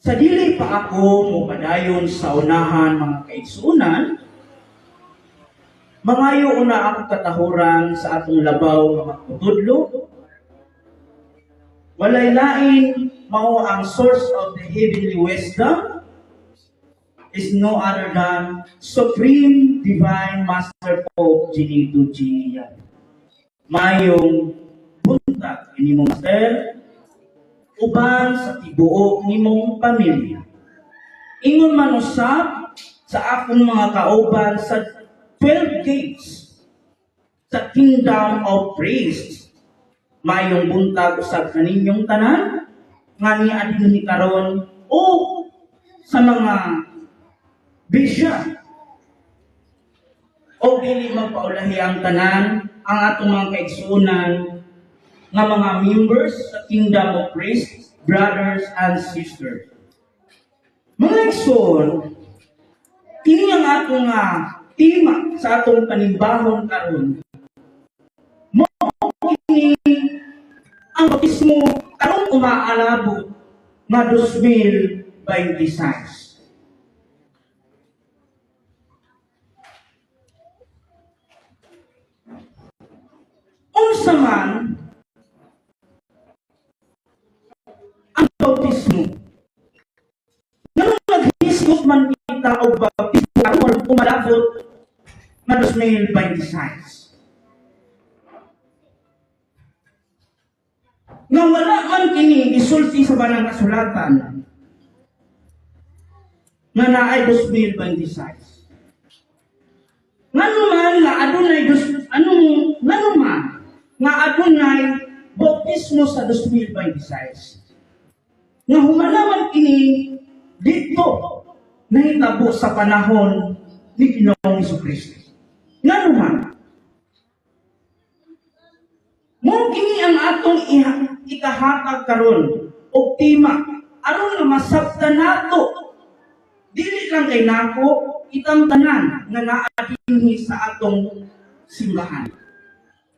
Sa dili pa ako mopadayon sa unahan, mga kaigsuonan, mangayo una ako katahuran sa atong labaw nga magtutudlo. Walay lain, mao ang source of the heavenly wisdom is no other than Supreme Divine Master Pope Genito G. Yap. Mayong buntag ini mo, Master, uban sa tibuok nimong pamilya. Ingon man usab sa akong mga kauban sa 12 gates sa Kingdom of Priests. Mayong buntag usab kaninyong tanan nga niadto dinhi karon o sa mga bisya o dili magpaulahi ang tanan ang atong mga kaigsuonan nga mga members sa Kingdom of Priests, brothers and sisters. Mga igsoon, kini ang atong nga tema sa atong panimbahon karon. Mao kini ang bautismo karong umaalabot nga 2026. Unsa man ang bautismo? Nganong naghisgot man kita og bautismo karon umalabot nga 2026? Nga wala man kini gisulti sa banang kasulatan nga naay 2026. Ngano man nga adunay dos ano ngano man nga adunay bautismo sa 2026? Nga humana man kini dito nahitabo sa panahon ni Ginoong Hesukristo. Ngano man? Mao kini ang atong ikahatag karon og tema aron nga masabtan nato, dili lang kay nako, kitang tanan nga naa dinhi sa atong simbahan.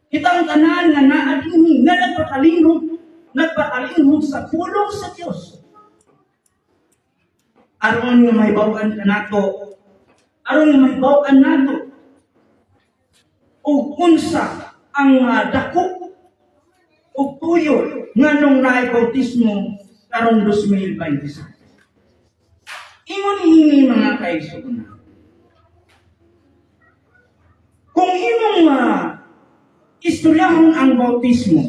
Kitang tanan nga naa dinhi nga nagpakalinghog sa pulong sa Dios. Aron nga mahibaw-an ka nato, aron nga mahibaw-an nato ug unsa ang dako ug tuyo nganong naay bautismo karong 2026. Ingon ini, mga kaigsuonan. Kung imong istoryahon ang bautismo,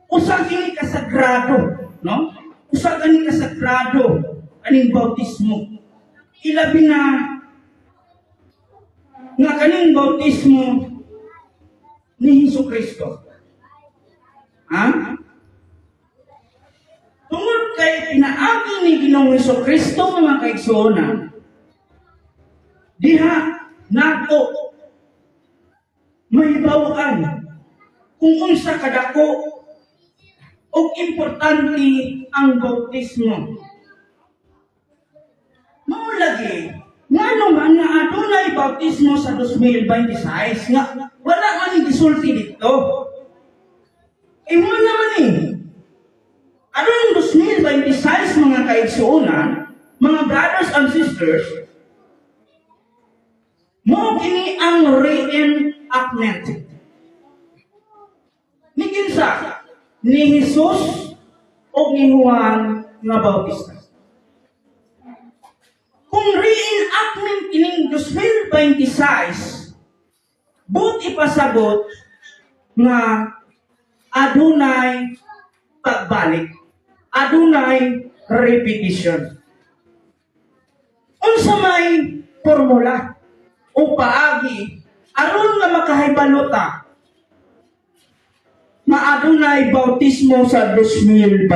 usa kini kasagrado, no? Usa kini kasagrado kaning bautismo. Ilabi na nga kaning bautismo ni Hesus Kristo. Ha? Tungod kay pinaagi ni Ginoong Hesus Kristo, mga kaigsuonan, diha nato mahibaw-an kung unsa kadako og importante ang bautismo. Mao lagi, ngano man nga adunay bautismo sa 2026 nga wala man ni gisulti dito? Eh, mo naman eh. Aron 2026, mga kaigsuonan, mga brothers and sisters, mao kini ang reenactment. Ni kinsa? Ni Jesus o ni Juan nga Bautista. Kung reenactment kining 2026, buot ipasabot nga adunay pagbalik, adunay repetition. Unsa may formula o paagi aron nga makahibalo ta nga adunay bautismo sa 2026?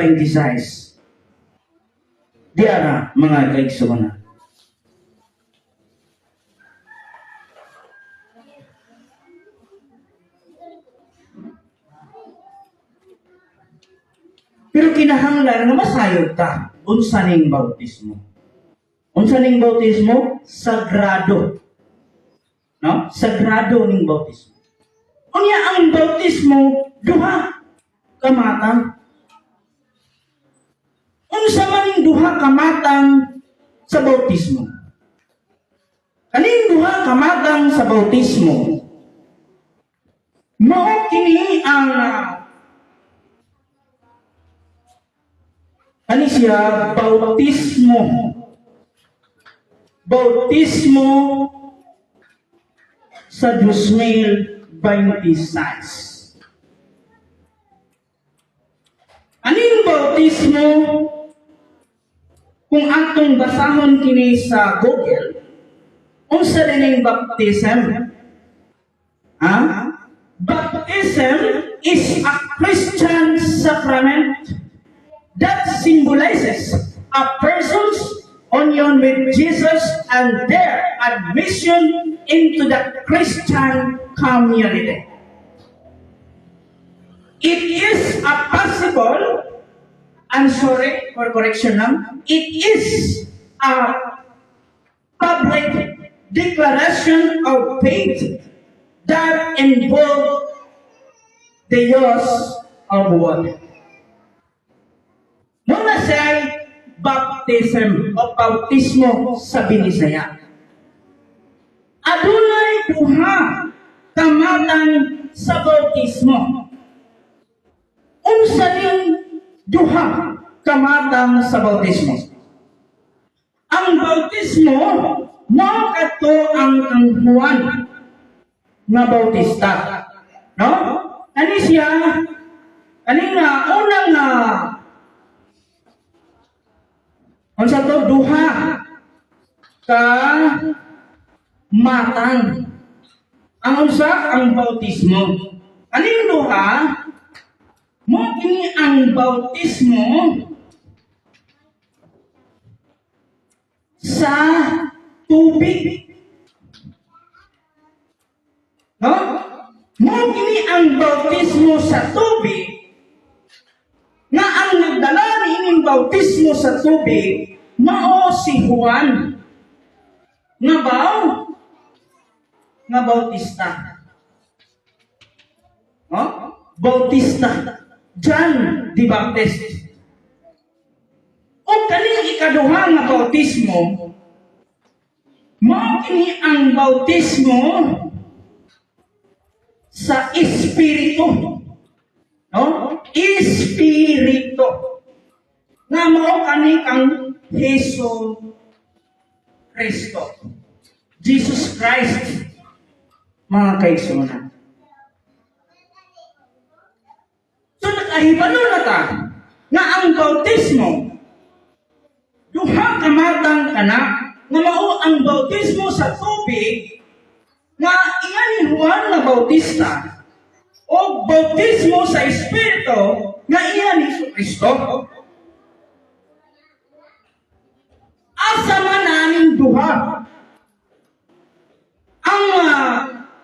Diara, mga kaigsuonan. Pero kinahanglan nga masayod ta unsa ning bautismo. Unsa ning bautismo? Sagrado. No? Sagrado ning bautismo. Unya ang bautismo duha ka matang. Unsa man ning duha ka matang sa bautismo? Kaning duha ka matang sa bautismo, mao kini ang kani siya bautismo. Bautismo sa 2026. Aning bautismo, kung atong basahon kini sa Google, unsa ning baptism? Ha? Baptism is a Christian sacrament that symbolizes a person's union with Jesus and their admission into the Christian community. It is a possible, I'm sorry for correction lang, it is a public declaration of faith that involve the use of water. Mao na siya baptism o bautismo sa Binisaya. Adunay duha ka matang sa bautismo. Unsa ning duha ka matang sa bautismo? Ang bautismo mao kadto ang kang Juan nga Bautista. No? Ani siya, ani nga unang nga unsa to, duha ka matang. Ang unsa? Ang bautismo. Aning duha, mao kini ang bautismo sa tubig. No? Mao kini ang bautismo sa tubig nga ang nagdala niining bautismo sa tubig mao si Juan nga baw nga Bautista. No? Bautista. John the Baptist. O kaning ikaduha nga bautismo, mao kini ang bautismo sa Espiritu. No? Espiritu. Nga mao kani kang Hesus Kristo. Jesus Christ, mga kaigsuonan. So nakahibalo na ta nga ang bautismo duha ka matang kana, nga mao ang bautismo sa tubig nga iya ni Juan nga Bautista o bautismo sa Espiritu nga iya ni Kristo. Asa man naning duha ang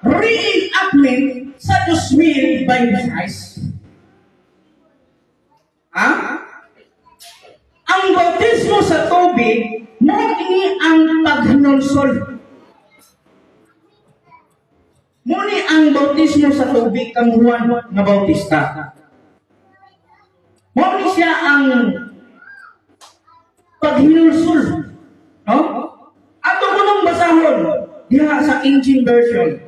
reenactment sa 2026? Ha? Ang bautismo sa tubig, mao ini ang paghinulsol. Mao ni ang bautismo sa tubig kang Juan nga Bautista. Mao ni siya ang paghinulsol. No? Ato ko nang basahon diha sa King James Version.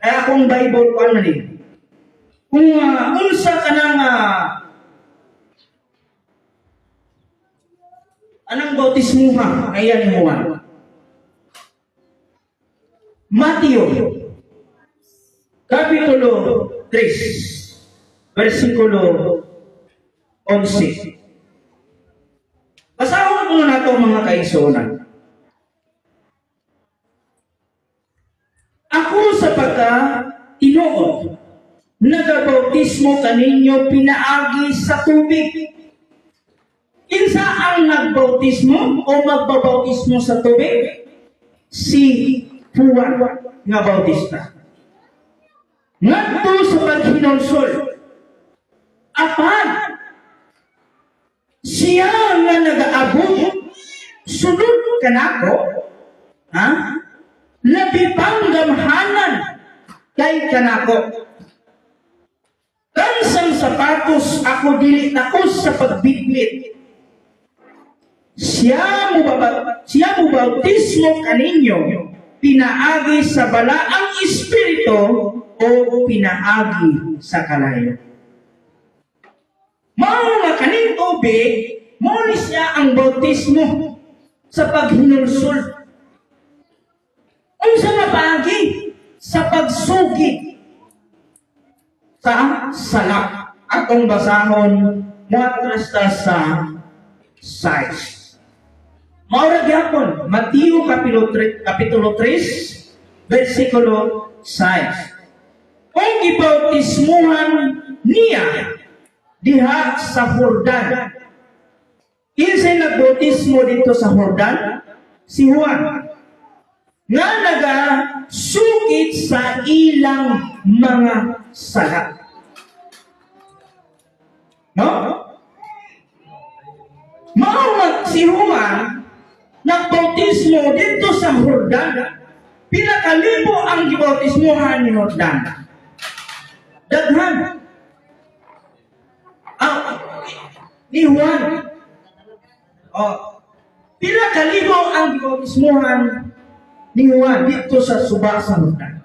Kaya akong Bible ko ano ni. Kung unsa ka nang anang bautismuha kaya ni Juan. Mateo Kapitulo 3, versikulo 11. Basahon muna nato, mga kaigsuonan. Ako sa pagka tinuod, nagabautismo kaninyo pinaagi sa tubig. Kinsa ang nagbautismo o magbabautismo sa tubig? Si Juan nga Bautista. Ngadto sa paghinulsol. Apan siya nga nagaabot sunod kanako, ha? Labi pang gamhanan kay kanako. Kansang sapatos ako dili takos sa pagbitbit. Siya mo bautismo kaninyo pinaagi sa Balaang Espiritu o pinaagi sa kalayo. Mao nga kaning tubig, mao ni siya ang bautismo sa paghinulsol. Unsa nga paagi? Sa pagsugid sa sala. Atong basahon moadto sa 6. Mao ra gyapon Mateo kapitulo 3, kapitulo 3 versikulo 6. Ug gibautismuhan niya diha sa Jordan. Kinsay nagbautismo didto sa Jordan? Si Juan. Nga nagasugid sa ilang mga sala. No? Mao nga si Juan nagbautismo didto sa Jordan. Pila kalibo ang gibautismohan ni Jordan? Daghan. Ang ni Juan. Oh, pila kalibo ang gibautismohan ni Juan didto sa suba sa Jordan?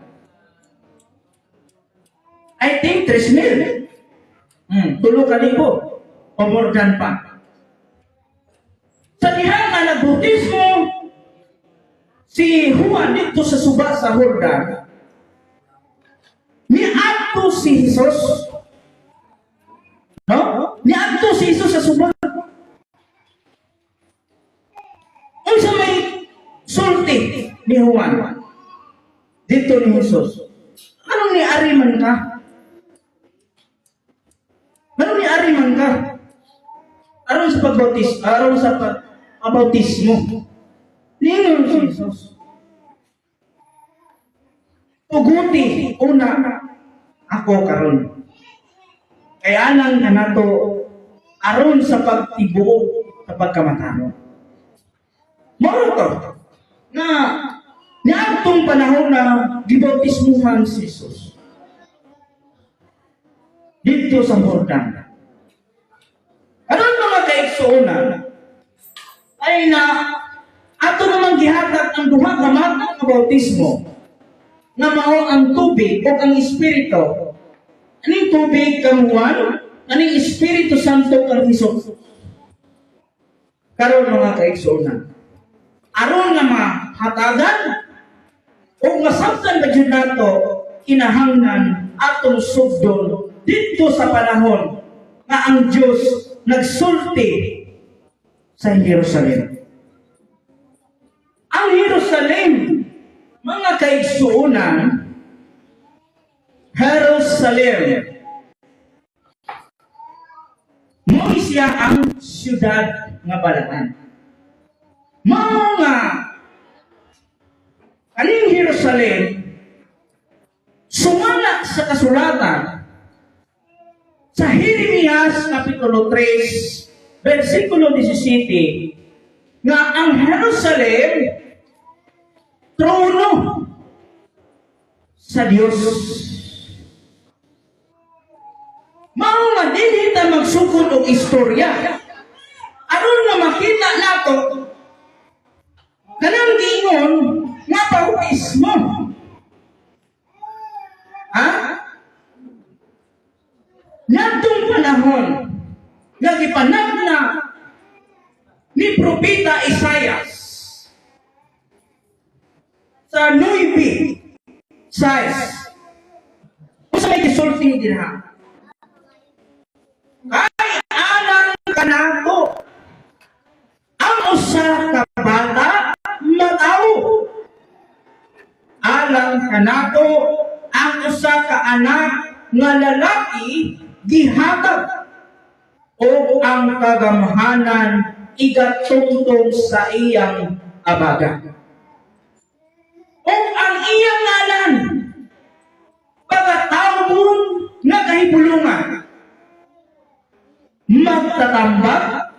I think 3,000. 3,000. O more than pa. Sa diha nga nagbautismo si Juan didto sa suba sa Jordan, niadto si Jesus. No? Niadto si Jesus sa suba. Unsa may sulti ni Juan didto ni Jesus? "Anong niari man ka? Anong niari man ka? Aron sa pagbautis, aron sa pag bautismo." Ningon si Jesus, "Tuguti una ako karon. Kay alang kanato aron sa pagtibuok sa pagkamatarong." Mao to na niadtong panahon na gibautismuhan si Jesus didto sa Jordan. Aron, mga kaigsuonan, ay na ato namang gihatag ang duha ka matang nga bautismo nga mao ang tubig o ang Espiritu. Aning tubig kang Juan, aning Espiritu Santo kang Jesus. Karon, mga kaigsuonan, aron nga mahatagan o masabtan ba jud nato, kinahanglan atong sugdon didto sa panahon nga ang Dios nagsulti sa Jerusalem. Ang Jerusalem, mga kaigsuonan, Jerusalem, mao siya ang siyudad nga balaan. Mao nga kaning Jerusalem, sumala sa kasulatan sa Jeremias Kapitulo 3, versikulo 17, nga ang Jerusalem trono sa Dios. Mao nga dinhi ta magsugod og istorya. Aron nga makita nato kanang giingon nga bautismo. Ha? Ngadtong panahon nga gipanagna ni Propeta Isaias sa 9:6. Unsa may gisulti dinha? "Kay alang kanato ang usa ka bata matawo. Alang kanato ang usa ka anak nga lalaki gihatag ug ang kagamhanan igatungtong sa iyang abaga. Ug ang iyang ngalan Pagatawgon nga Kahibulongan, Magtatambag,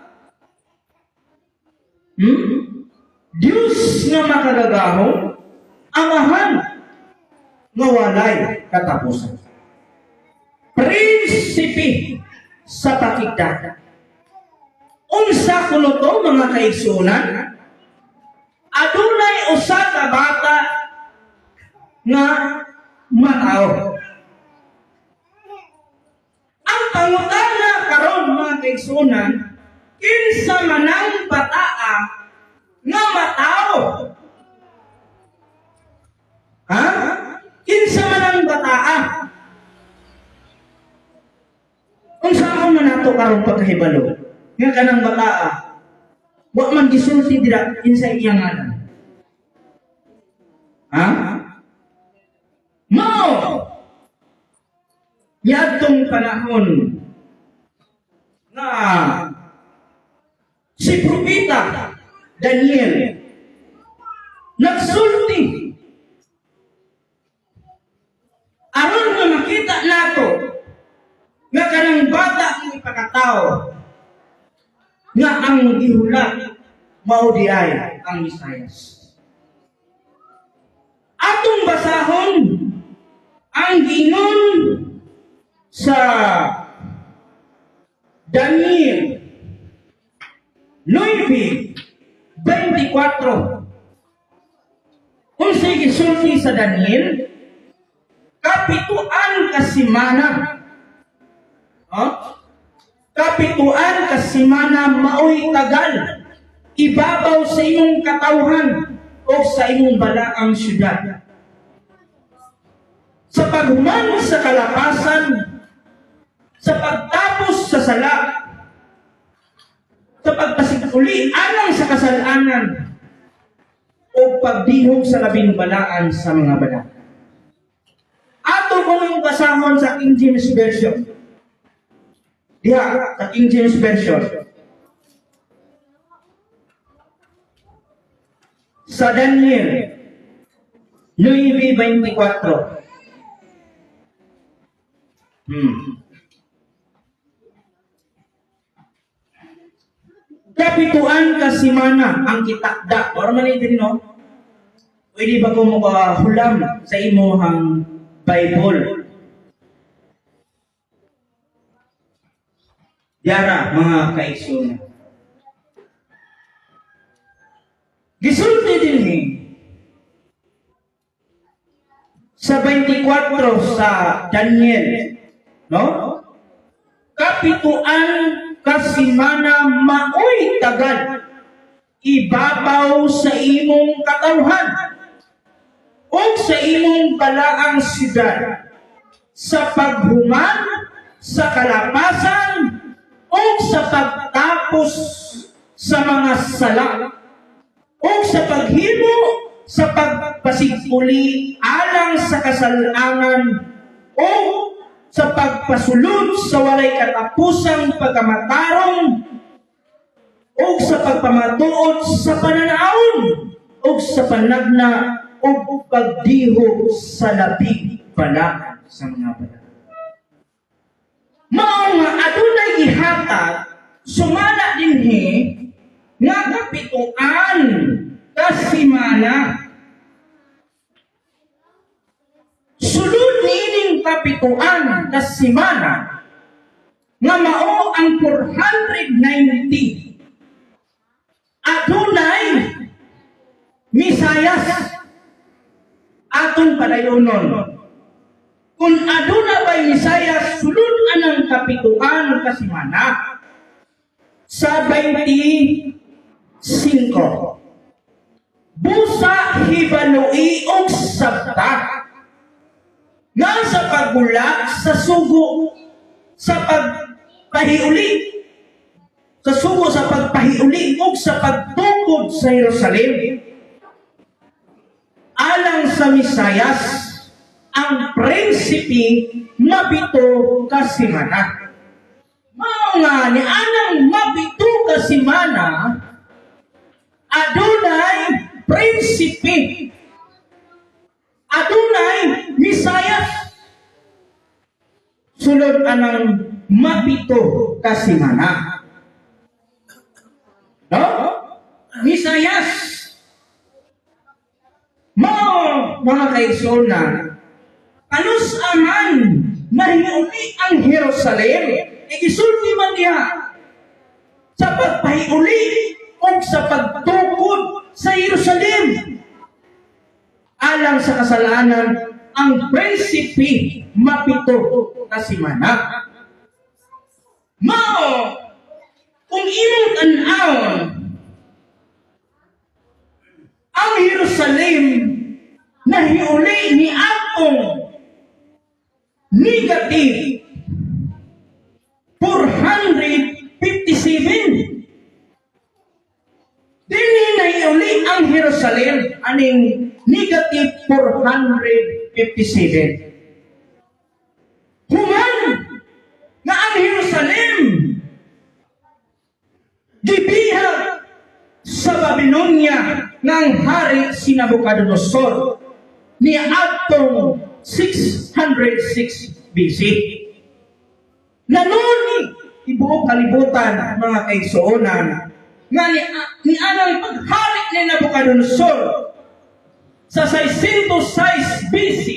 Diyos nga Makagagahom, Amahan nga Walay Katapusan, Prinsipe sa Pakigdad." Unsa Kinsa kuno to, mga kaigsunan? Adunay usa ka bata nga matao. Ang pangutana karon, mga kaigsunan, kinsa manang bataa nga matao? Ha? Kinsa man ang bataa? Unsaon man nato karon pagkahibalo nga kanang bataa, wa man gisulti dira kinsa iyang ngalan? Ha? Mao niadtong panahon nga si Propeta Daniel nagsulti aron nga makita nato nga kanang bata ang ipakatao nga ang gihulat mao diay ang Mesayas. Atong basahon ang giingon sa Daniel 9:24. Unsay gisulti sa Daniel? Kapituan ka semana. Huh? Kapituan ka semana maoy tagal ibabaw sa imong katawhan o sa imong balaang syudad. Sa paghuman sa kalapasan, sa pagtapos sa sala, sa pagpasiguli alang sa kasalanan, o pagdihog sa labing balaan sa mga balaan. Ato ko yung basahon sa King James Version. Diha, sa King James Version. Sa Daniel 9:24. Kapituan ka simana ang kitakda. Ora man din, no? Pwede ba ko mo hulam sa imuhang Bible? Yara, mga kaigsoon. Gisulti dinhi sa 24 sa Daniel, no? Kapituan kasimana maoy tagal ibabaw sa imong katawhan o sa imong balaang syudad sa paghuman sa kalapasan o sa pagtapos sa mga sala o sa paghimo sa pagpasigpuli alang sa kasalanan o sa pagpasulod sa walay katapusang pagkamatarong o sa pagpamatuod sa pananaon o sa panagna o pagdihog sa labing balaan sa mga balaan. Mao nga adunay gihatag sumala dinhi nga kapituan kasimana. Sulod niining kapituan kasimana nga mao ang 490, adunay Misayas. Aton padayonon kung aduna bay Misayas sulod anang kapituan kasimana sa 25. Busa hibaloi og sabta nga sa pagbulag sa sugo sa pagpahiuli, sa sugo sa pagpahiuli ug sa pagtukod sa Jerusalem alang sa Misayas, ang prinsipe, mapito ka semana. Mao nga ni anang mapito ka semana adunay prinsipe, adunay Misayas sulod anang mapito ka semana. No? Misayas. Mao, mga kaigsuonan, kanus aman mahiuli ang Jerusalem, igisulti man niya sa pagpahiuli. pagpahiuli ug sa pagtukod sa Jerusalem. Alang sa kasalanan, ang prinsipe mapito ka semana. Mao, kung imong tan-awon, ang Jerusalem nahiuli ni atong negative 457. Dinhi nahiuli ang Jerusalem aning negative 457. Human nga ang Jerusalem gibihag sa Babylonia ng hari si Nabucodonosor ni adtong 606 BC. Nanuni tibuok kalibutan, mga kaigsuonan, nga ni anang paghari ni Nabucodonosor sa 606 BC,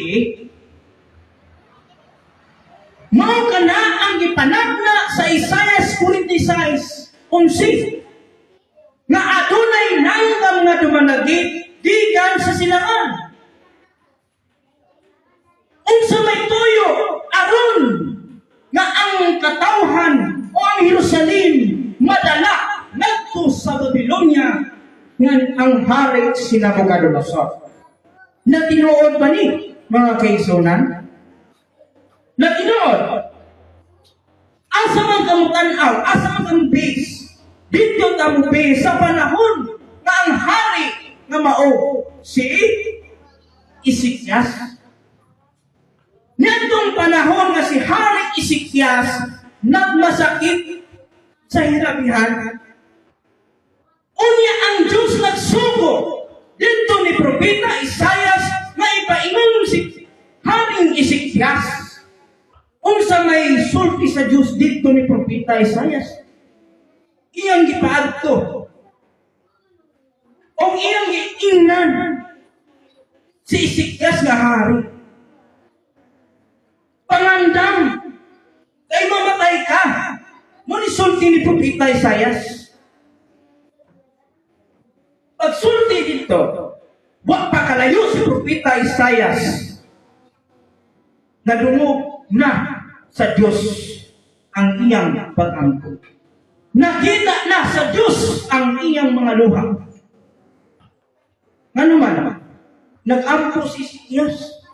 mao kana ang gipanagna sa Isaiah 46:11 nga adunay langgam nga dumanagit gikan sa silangan. Unsa may tuyo aron nga ang katawhan o ang Jerusalem madala ngadto sa Babylonia nga ang hari si Nabucodonosor? Na tinuod ba ni, mga kaigsuonan? Na tinuod? Asa man ka mo tan-aw, asa man ka mo base? Dito ta mo base sa panahon nga ang hari nga mao si Ezekias. Niadtong panahon nga si Hari Ezekias nagmasakit sa hirabihan. Unya ang Diyos nagsugo dito ni Propeta Isaias nga ipaingon si Haring Ezekias. Unsa may sulti sa Diyos dito ni Propeta Isaias? Iyang gipaadto. O iyang giingnan si Ezekias nga hari. "Pangandam, kay mamatay ka." Mao ni sulti ni Propeta Isaias. Pagsulti dito, wa pa kalayo si Propeta Isaias. Nadungog na sa Diyos ang iyang pag-ampo. Nakita na sa Diyos ang iyang mga luha. Ngano man, nag-ampo si Ezekias.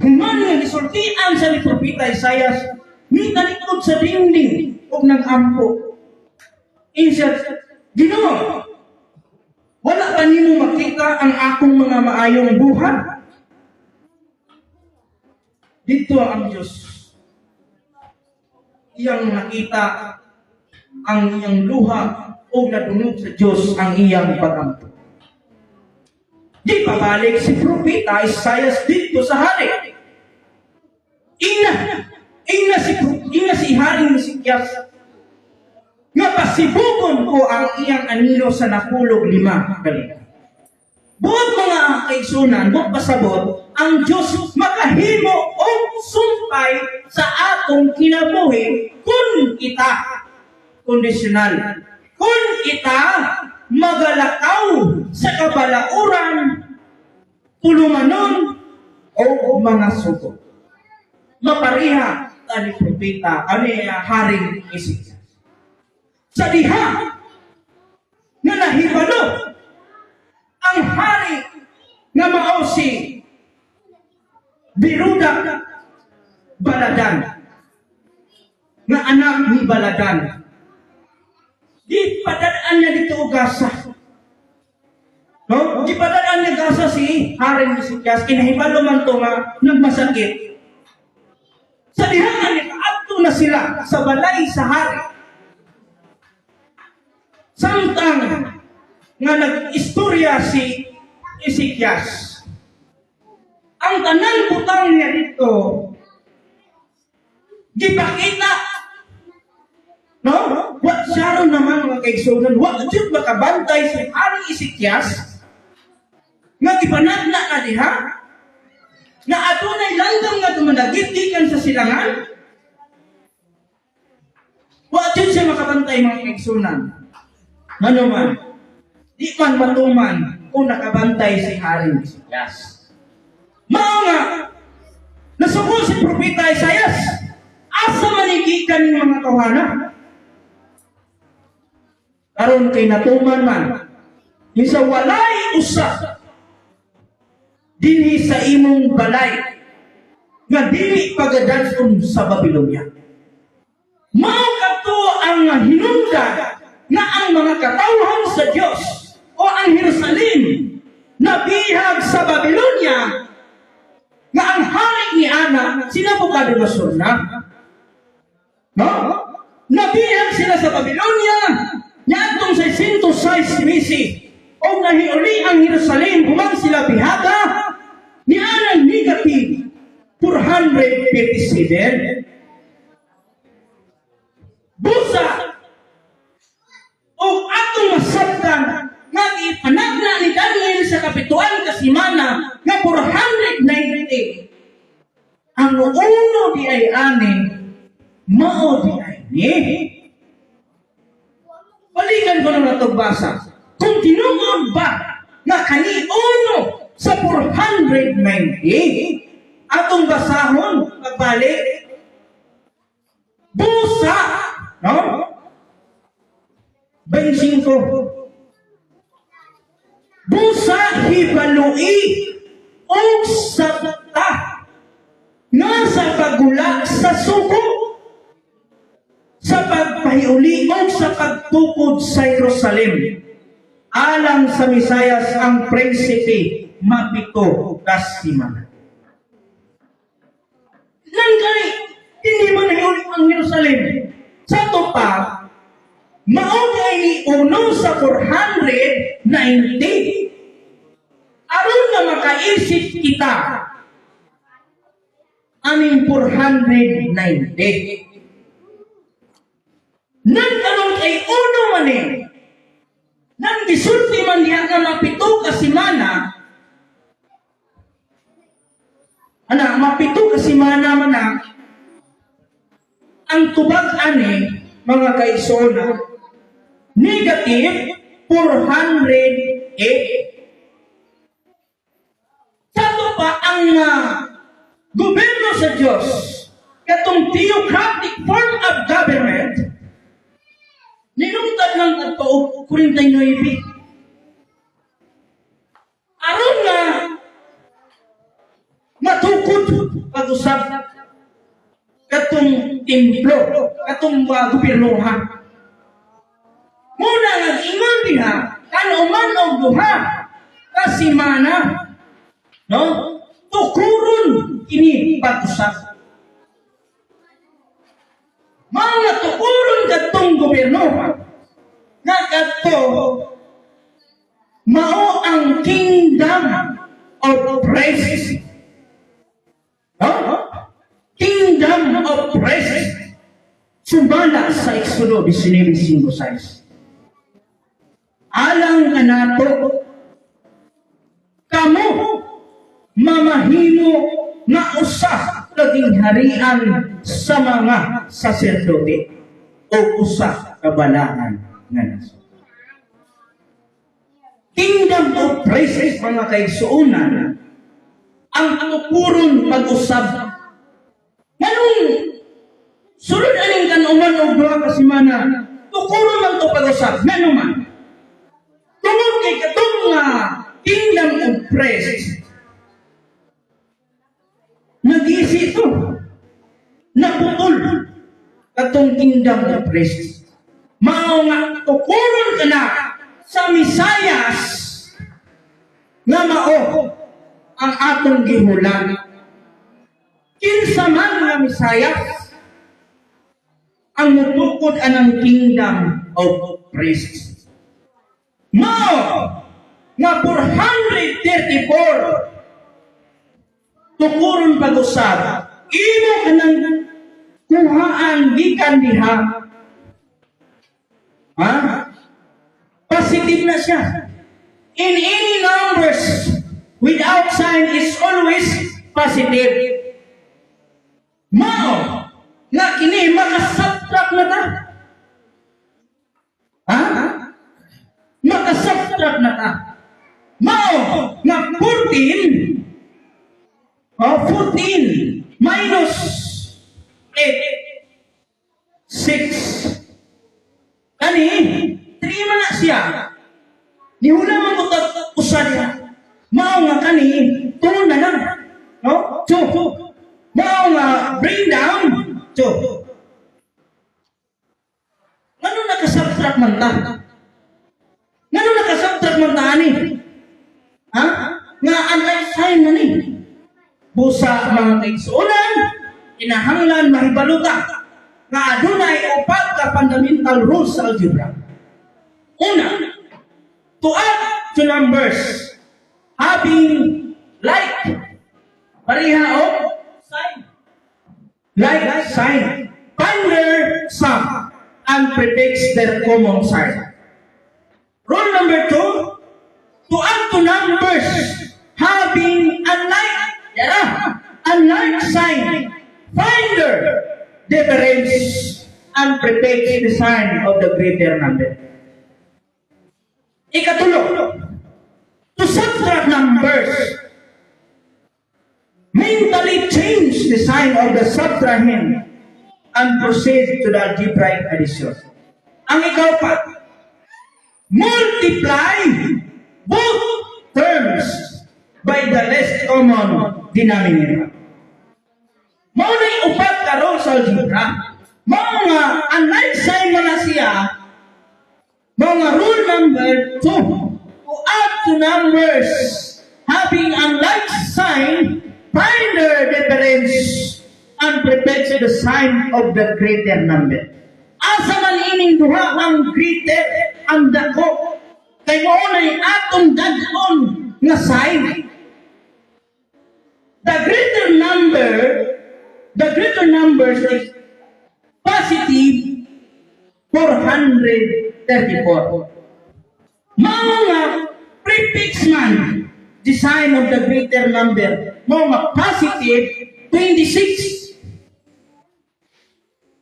Human nga gisultian sa ni Propeta Isaias, mitalikod sa dingding ug nag-ampo. Insa, "Ginoo, wala pa nimo makita ang akong mga maayong buhat?" Dito ang Diyos. Iyang nakita ang iyang luha o nadungog sa Diyos ang iyang pag-ampo. Di pabalik si Propeta Isaias dito sa hari. Ingna si Haring Ezekias nga pasibugon ko ang iyang anino sa nakulog 5 ka. Buot, mga kaigsuonan, buot pasabot, ang Diyos makahimo og sumpay sa atong kinabuhi kung kita, kondisyonal, kung kita magalakaw sa kabalauran, tulumanon, o mga sugo. Mapariha ani propeta, ani Haring Ezekias. Sa diha nga nahibalo ang hari nga mao si Berodach Baladan nga anak ni Baladan. Di padadaan niya dito og Gaza. No? Di padadaan niya Gaza si Haring Ezekias, kinahibalo man to nga nagmasakit. Sa diha nga nikaadto na sila sa balay sa hari. Samtang nga nag-istorya si Ezekias, ang tanan butang niya dito gipakita. No? Wa siya naman, mga kaigsuonan, wa jud makabantay si Haring Ezekias nga gipanagna na diha nga adunay langgam nga dumanagit gikan sa silangan. Wa Wa jud siya makabantay, mga kaigsunan. Ngano man, di man matuman kung nakabantay si Haring Ezekias. Mao nga, nasuko si Propeta Isaias. Asa man gikan ning mga tawhana? Karon kay natuman man, kinsa walay usa dinhi sa imong balay nga dili pagadad-on sa Babylonia. Mao kadto ang hinungdan nga ang mga katawhan sa Dios o ang Jerusalem nabihag sa Babylonia, nga ang hari ni ana si Nabucodonosor na. No? Nabihag sila sa Babylonia niadtong 606 BC o nahiuli ang Jerusalem human sila bihaga ni anang negative 457. Busa o atong masabtan nga ipanagna ni Daniel sa kapituan ka semana nga 490, ang uno di ay ani, mao di ay ni. Balikan ko na natong basa kung tinuod ba nga kani uno sa 490. Atong basahon pagbalik. Busa, no, 25. Busa hibalui og sabta nga sa pagula sa suko, sa pagpahiuli og sa pagtukod sa Jerusalem alang sa Mesayas ang prinsipe mapito ka semana. Nang kani, hindi man nahiuli ang Jerusalem. Sa ato pa, mao kay ni uno sa 490. Aron nga makaisip kita aning 490. Nang karon kay uno man eh. Nang gisulti man diha nga mapito ka semana, ana, mapito ka semana man na, ang tubag ani, mga kaigsoona, negative 408. Sa ato pa ang gobyerno sa Diyos, katong theocratic form of government, nilungtad lang kadto og 49. Aron nga matukod pag-usab katong templo, katong gobyernoha. Muna nga ingon diha, kanuman og duha ka semana, no? Tukuron kini pag-usab. Mga tukuron kadtong gobyerno nga kadto mao ang kingdom of priests. No? Kingdom of priests. Sumala sa Exodo 19:56. Alang kanato, kamo mamahimo nga usa ka gingharian sa mga saserdote o usa ka balaan nga nasod. Kingdom of priests, mga kaigsuonan, ang tukuron pag-usab. Nganong sulod aning kanuman og duha ka semana, tukuron man to pag-usab? Ngano man? Tungod kay katong nga kingdom of priests, nagisi to. Naputol katong kingdom of priests. Mao nga tukuron ka na sa Misayas nga mao ang atong gihulat. Kinsa man nga Misayas ang mutukod anang kingdom of priests? Mao nga 434, tukuron pag-usab, imo kanang kuhaan gikan diha. Ha? Positive na siya. In any numbers without sign is always positive. Mao nga kini makasubtract na ta. Naka-subtract na ta. Mao nga 14, oh, 14 minus 8, 6. Kani, 3 man na siya. Nihula man ko tag usa diha. Mao nga kani, 2 na lang. No? 2. Mao nga bring down 2. Ngano naka-subtract man ta? Ngano naka-subtract man ta ani? Ha? Nga unlike sign na ni. Busa, mga kaigsuonan, kinahanglan mahibalo ta nga adunay upat ka fundamental rules sa algebra. Una, to add to numbers having like, pareha o sign. Like sign. Find their sum and prefix their common sign. Rule number two, to add to numbers having unlike, yara, unlike sign, find their difference and prefix the sign of the greater number. Ikatulo, to subtract numbers, mentally change the sign of the subtrahend and proceed to the algebraic addition. Ang ikaupat, multiply both terms by the least common denominator. Mao na'y upat ka rules sa algebra. Mao nga unlike sign mo na siya, mao nga rule number two, to add to numbers having unlike sign, find their difference and prefix the sign of the greater number. Asa man ining duha ang greater, ang dako? Kay mao na'y atong dad-on nga sign. The greater numbers is positive 434. Mao nga prefix man the sign of the greater number. Mao nga positive 26.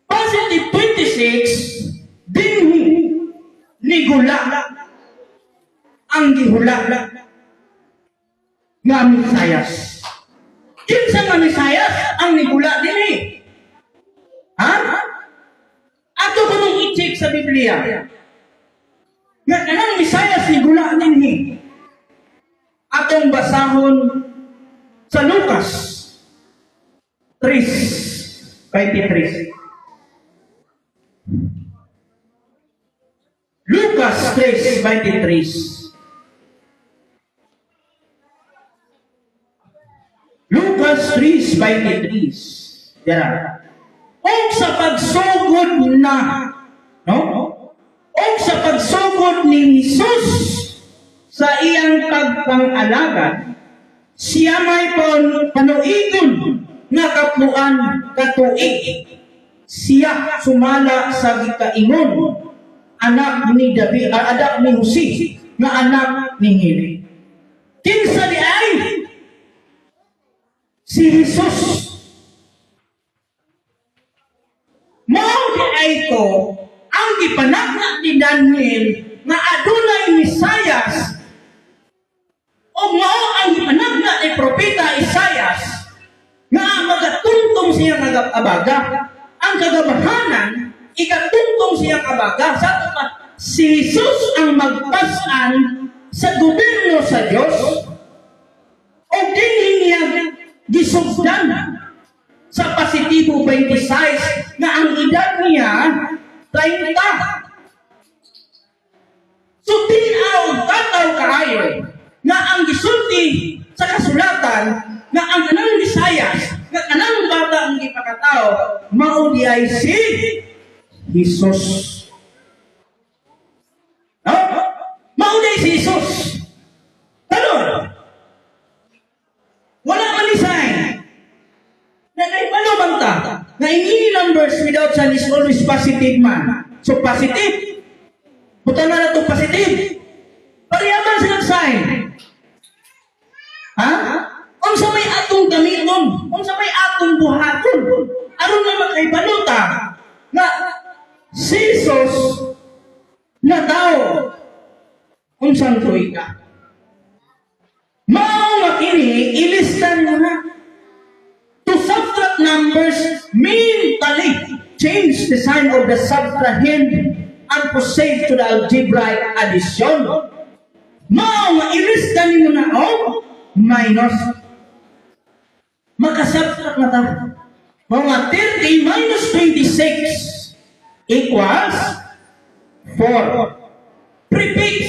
Positive 26 dinhi nigula ang gihula nga Mesayas. Kinsa nga Mesayas ang nigula dinhi? Ha? Ato ko nung i-check sa Biblia. Nga kanang Mesayas nigula dinhi. Atong basahon sa Lucas 3:23. Lucas 3:23. Lucas 3:23. Dira. Og sa pagsugod na, no? Og sa pagsugod ni Jesus sa iyang pagpangalagad, siya may panuigon nga kapluan ka tuig. Siya sumala sa gikaingon anak ni David, anak ni Jose, nga anak ni Heli. Kinsa di ay? Si Jesus. Mao di ay to ang gipanagna ni Daniel nga adunay Mesayas o mao ang gipanagna ni Propeta Isayas nga magatungtong siya nga abaga. Ang kagabahanan, ikatungtong siyang abaga. Sa ato pa, si Jesus ang magpasan sa gobyerno sa Dios o dinhi niya gisugdan sa positibo 26 nga ang edad niya 30. So tin-aw tataw kaayo nga ang gisulti sa kasulatan nga ang kanang Mesayas, nga kanang bata ang gipakatao, mao di ay si Jesus. No? Mao di ay si Jesus. Karon, wala man ni sign. Na naibalo man ta na in any numbers without sign is always positive man. So positive. Butan na na itong positive. Pareha man silang sign. Ha? Unsa may atong gamiton? Unsa may atong buhaton? Aron nga makaibalo ta nga si Jesus na tao. Unsa Unsang tuiga. Mao nga kini ilistan mo na. To subtract numbers, mentally change the sign of the subtrahend and proceed to the algebraic addition. Mao nga ilista nimo na og minus. Makasubtract na ta. Mao nga 30 minus 26 equals 4. Prefix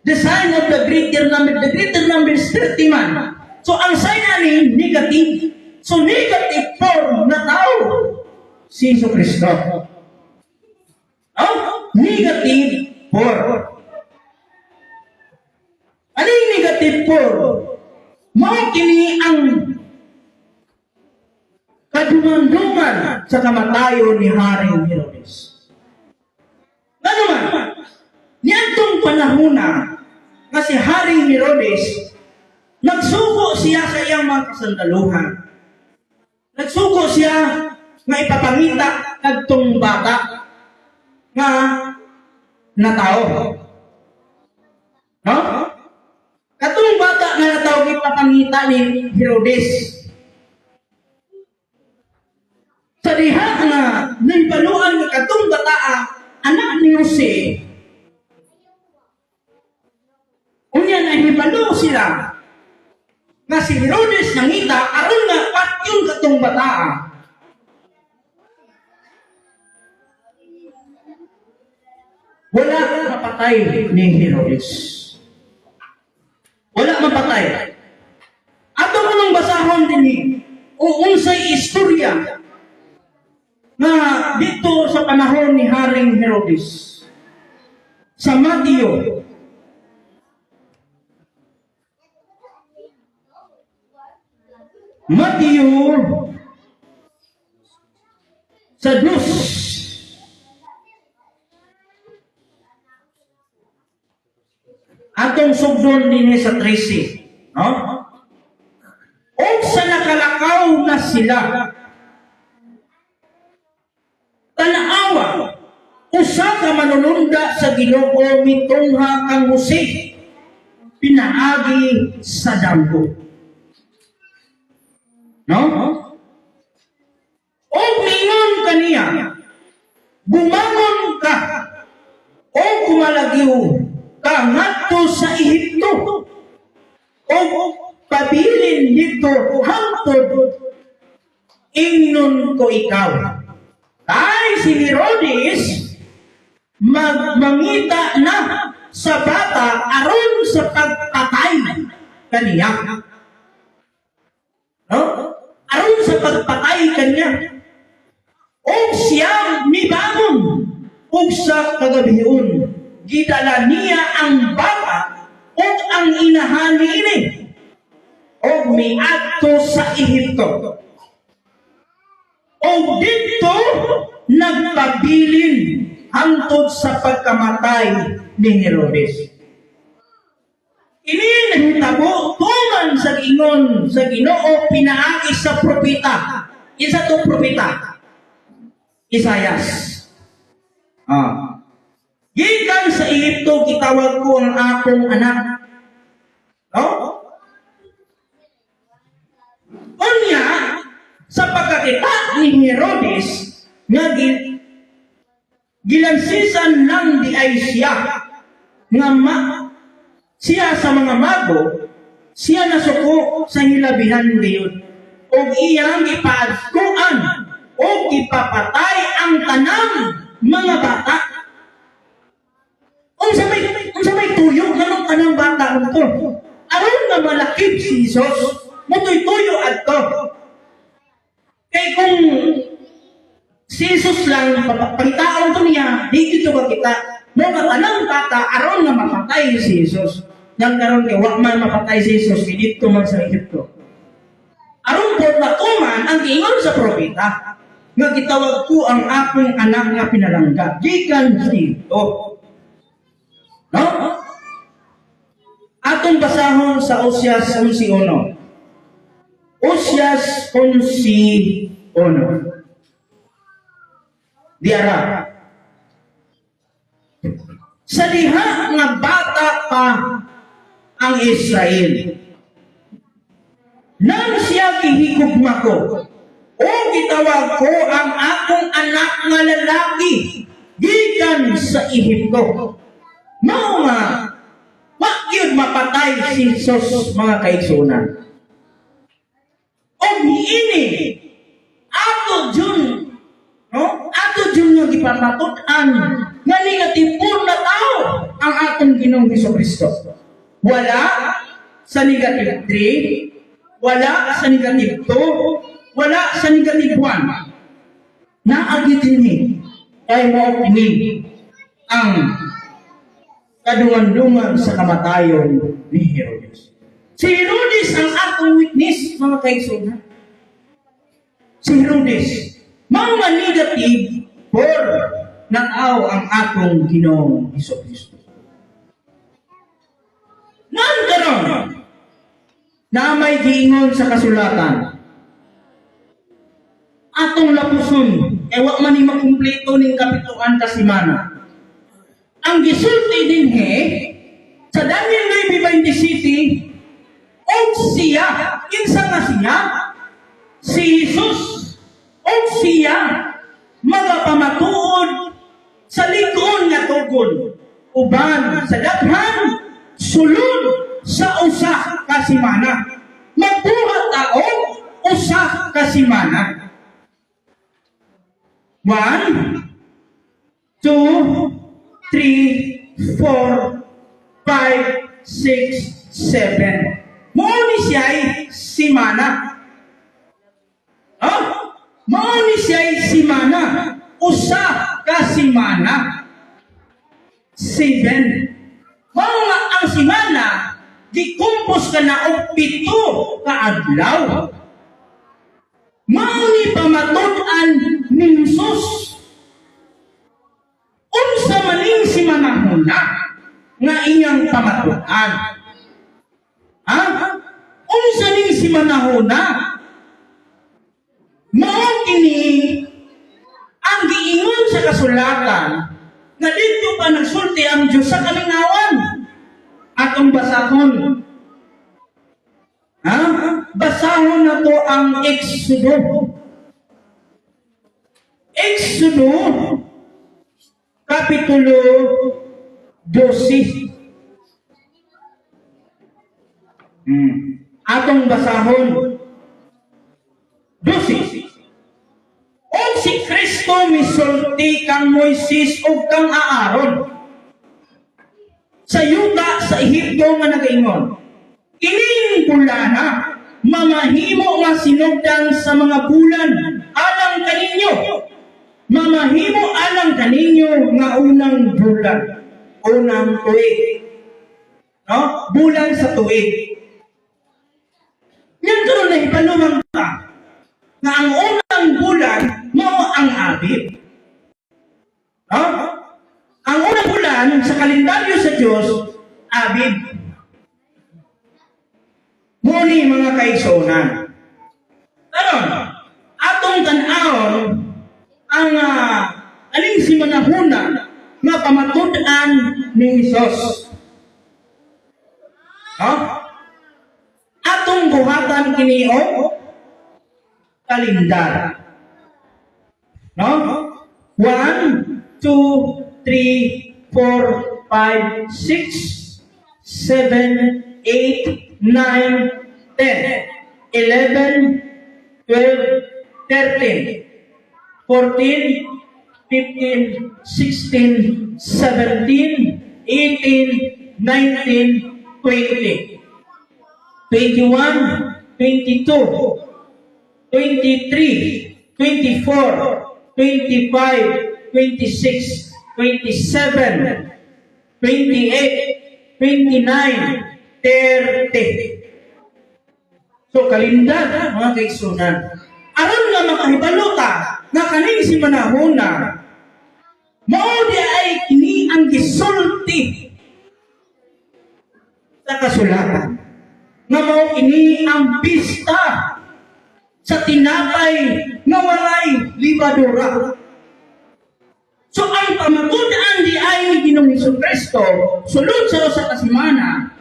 the sign of the greater number. The greater number is 30 man. So, ang sign ani, negative. So, negative 4 na tao si Jesu Kristo. Oh, negative 4. Ano yung negative 4? Mao kini ang kaduman-duman sa kamatayon ni Haring Herodes. Ano man, niadtong panahon na nga si Haring Herodes, nagsugo siya sa iyang mga kasandaluhan. Nagsugo siya nga ipapangita kadtong bata nga natao. No? Katong bata nga natao ipapangita ni Herodes. Sa diha nga nahibaluan nga katong bataa anak ni Jose, unya nahibalo sila nga si Herodes nangita aron nga patyon katong bataa. Wala mapatay ni Herodes. Wala mapatay. Ato mo nang basahon dinhi o unsay istorya nga dito sa panahon ni Haring Herodes. Sa Mateo Mateo sa dos, atong sugdon dinhi sa 13, no? Og sa nakalakaw na sila, tanaawa, usa ka manununda sa Ginoo mitungha kang Jose pinaagi sa damgo. No? O mingon kaniya, "Bumangon ka o kumalagyo ka ngadto sa Ehipto o pabilin dito hangtod ingnon ko ikaw. Kay si Herodes magmangita na sa bata aron sa pagpatay kaniya." No? Aron sa pagpatay kaniya. Og siya mibangon ug sa kagabhion gidala niya ang bata ug ang inahan niini ug miadto sa Ehipto. Og didto nagpabilin hangtod sa pagkamatay ni Herodes. Ini nahitabo tuman sa ingon sa Ginoo pinaagi sa propeta. Isa to propeta? Isayas. Ah. "Gikan sa Ehipto gitawag ko ang akong anak." No? Unya, sa pagkakita ni Herodes nga gilansisan lang di ay siya nga siya sa mga mago, siya nasuko sa hilabihan gayud ug iyang gipaadtuan ug ipapatay ang tanang mga bata. Unsa may tuyo nganong tanang bata nito? Aron nga malakip si Jesus, motoy tuyo adto. Kay kung si Jesus lang pangitaon to niya, di gid to makita. Mo nga tanang bata aron nga mapatay si Jesus. Yang karon kay wa man mapatay si Jesus, didto man sa Ehipto. Aron po matuman ang giingon sa propeta nga "Gitawag ko ang akong anak nga pinalangga gikan sa Ehipto." No? Atong basahon sa Osias 11:1. Osias 11:1. Diara. Sa diha nga bata pa ang Israel, nang siya gihigugma ko, o gitawag ko ang akong anak nga lalaki gikan sa Ehipto. Mao nga, wa gyud mapatay si Jesus, mga kaigsunan. Og niini, ato jud, no? Ato jud nga gipamatud-an nga negative na tao ang atong Ginoong Hesus Kristo. Wala sa negative 3, wala sa negative 2, wala sa negative 1. Naa gyud dinhi kay mao kini ang kadungan-dungan sa kamatayon ni Herodes. Si Herodes ang atong witness, mga kaigsunan. Si Herodes, mao nga negative 4 na tao ang atong Ginoong Hesus Kristo. Nan karon, na may giingon sa kasulatan, atong lapuson, e wa man ni makumpleto ning kapituan ka semana. Ang gisulti dinhi sa Daniel 9:27, og siya, kinsa nga siya? Si Jesus. Og siya magapamatuod sa lig-on nga tugon uban sa daghan sulod sa 1 ka semana. Magbuhat ta og 1 ka semana. 1, 2, 3, 4, 5, 6, 7. Mao ni siya'y simana. Oh? Mao ni siya'y simana. 1 ka semana. 7. Mao nga ang simana, gikumpos ka na og 7 ka adlaw. Mao ni pamatud-an ni Jesus. Unsa maning simanahuna nga iyang pamatud-an? Ha? Unsa ning simanahuna? Mao kini ang giingon sa kasulatan nga dito pa nagsulti ang Diyos sa kamingawan. Atong basahon. Ha? Basahon na to ang Exodo. Exodo, Kapitulo 12. Atong basahon. 12. Og si Kristo misulti kang Moises ug kang Aaron sa yuta sa Ehipto nga nagaingon, "Kining bulana mamahimo nga sinugdan sa mga bulan alang kaninyo, mamahimo alang kaninyo nga unang bulan," unang tuig, no? Bulan sa tuig. Yan karon nahibaluman ka nga ang unang bulan mao ang Abib. No? Ang unang bulan sa kalendaryo sa Diyos, Abib. Muni, mga kaigsuonan. Karon, atong tan-awon ang aning simanahuna nga pamatud-an ni Jesus. No? Atong buhatan kini og kalendar. No? 1, 2, 3, 4, 5, 6, 7, 8, 9, 10, 11, 12, 13, 14, 15, 16, 17, 18, 19, 20, 21, 22, 23, 24, 25, 26, 27, 28, 29, 30. So, kalendar, mga kaigsunan. Aron nga makahibalo ka nga kaning si manahuna, mao di ay kini ang gisulti sa kasulatan nga mao kini ang pista sa tinapay nga walay libadura. So ang pamatud-an di ay ni Ginoong Hesus Kristo sulod sa usa ka semana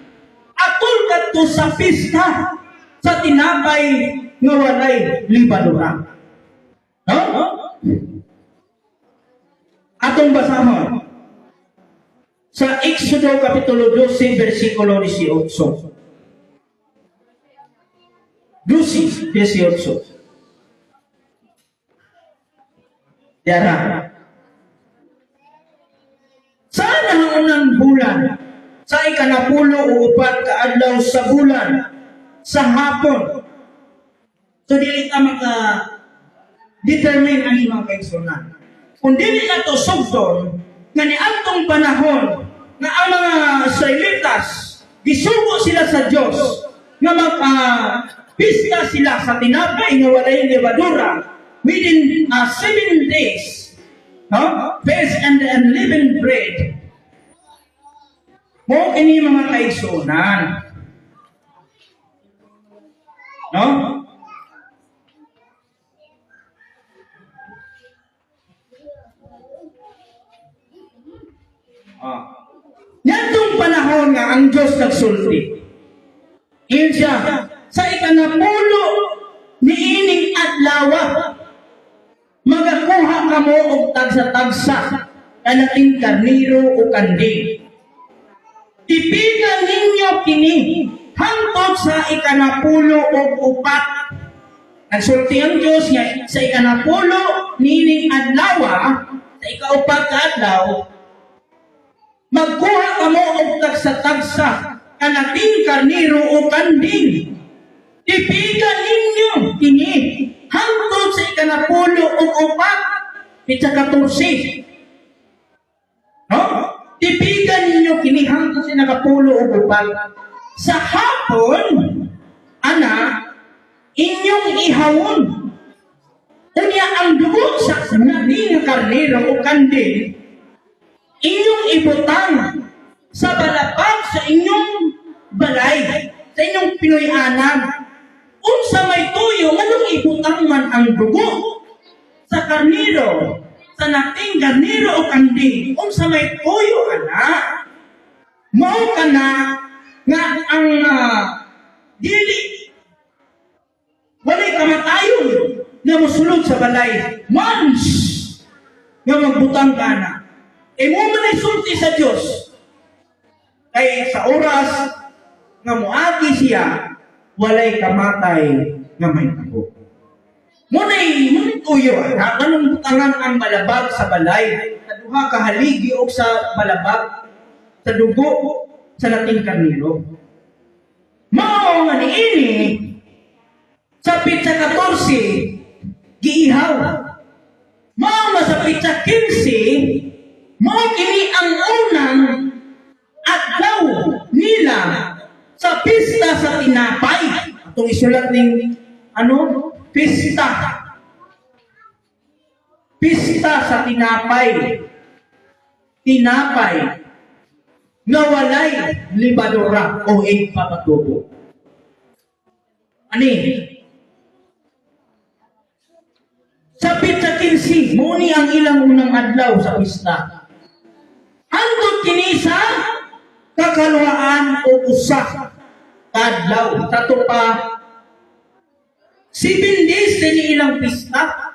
atol kadto sa pista sa tinapay nga walay libadura. No? Atong basahon sa Exodo Kapitulo 12 versikulo 18. 12, 18. Yara. Sa nahaunang bulan, sa 14 kaadlaw sa bulan, sa hapon. So dili ka maka determine ang imong kaigsunan. Kung dili na to sugdon, nga niadtong panahon nga ang mga Israelitas gisugo sila sa Dios nga mag pista sila sa tinapay nga walay lebadura within 7 days, no, feast and unleavened bread. Mo kini, mga kaigsunan, no? Ah. Yantong panahon nga ang Diyos nagsulti. Iyon siya, sa 10 niining adlawa, magakuha kamo og tagsa-tagsa kanating karniro o kanding. Tipigan ninyo kini hangtod sa 14. Nagsulti ang Diyos nga sa 10 niining adlawa, sa 4 ka adlaw, magkuha kamo og tagsa-tagsa kanating karniro o kanding. Tipigan ninyo kini hangtod sa 14, pitsa 14. No? Tipigan ninyo kini hangtod sa 14. Sa hapon, ana, inyong ihawon. Unya ang dugo sa kanating karnero o kanding, inyong ibutang sa balabag sa inyong balay, sa inyong pinuy-anan. Unsa may tuyo, nganong ibutang man ang dugo sa karnero, sa nating karnero o kanding, unsa may tuyo, ana? Mao kana nga ang dili walay kamatayon nga mosulod sa balay once nga magbutang ka na. Imo man ay sulti sa Dios. Kay sa oras nga moagi siya, walay kamatay nga may tago. Muna'y tuyo, ha? Anong butangan ang balabag sa balay, sa duha ka haligi o sa balabag, sa dugo, sa nating karniro. Mao nga niini, sa pitsa 14, giihaw. Mao nga sa pitsa 15, mao kini ang unang adlaw nila sa pista sa tinapay. Itong isulat ning ano? Pista. Pista sa tinapay. Tinapay nga walay libadura o igpapatubo. Ani? Sa pitsa 15, muni ang ilang unang adlaw sa pista. Hangtod kini sa 21 kadlaw. Sa pa 7 days din ilang pista.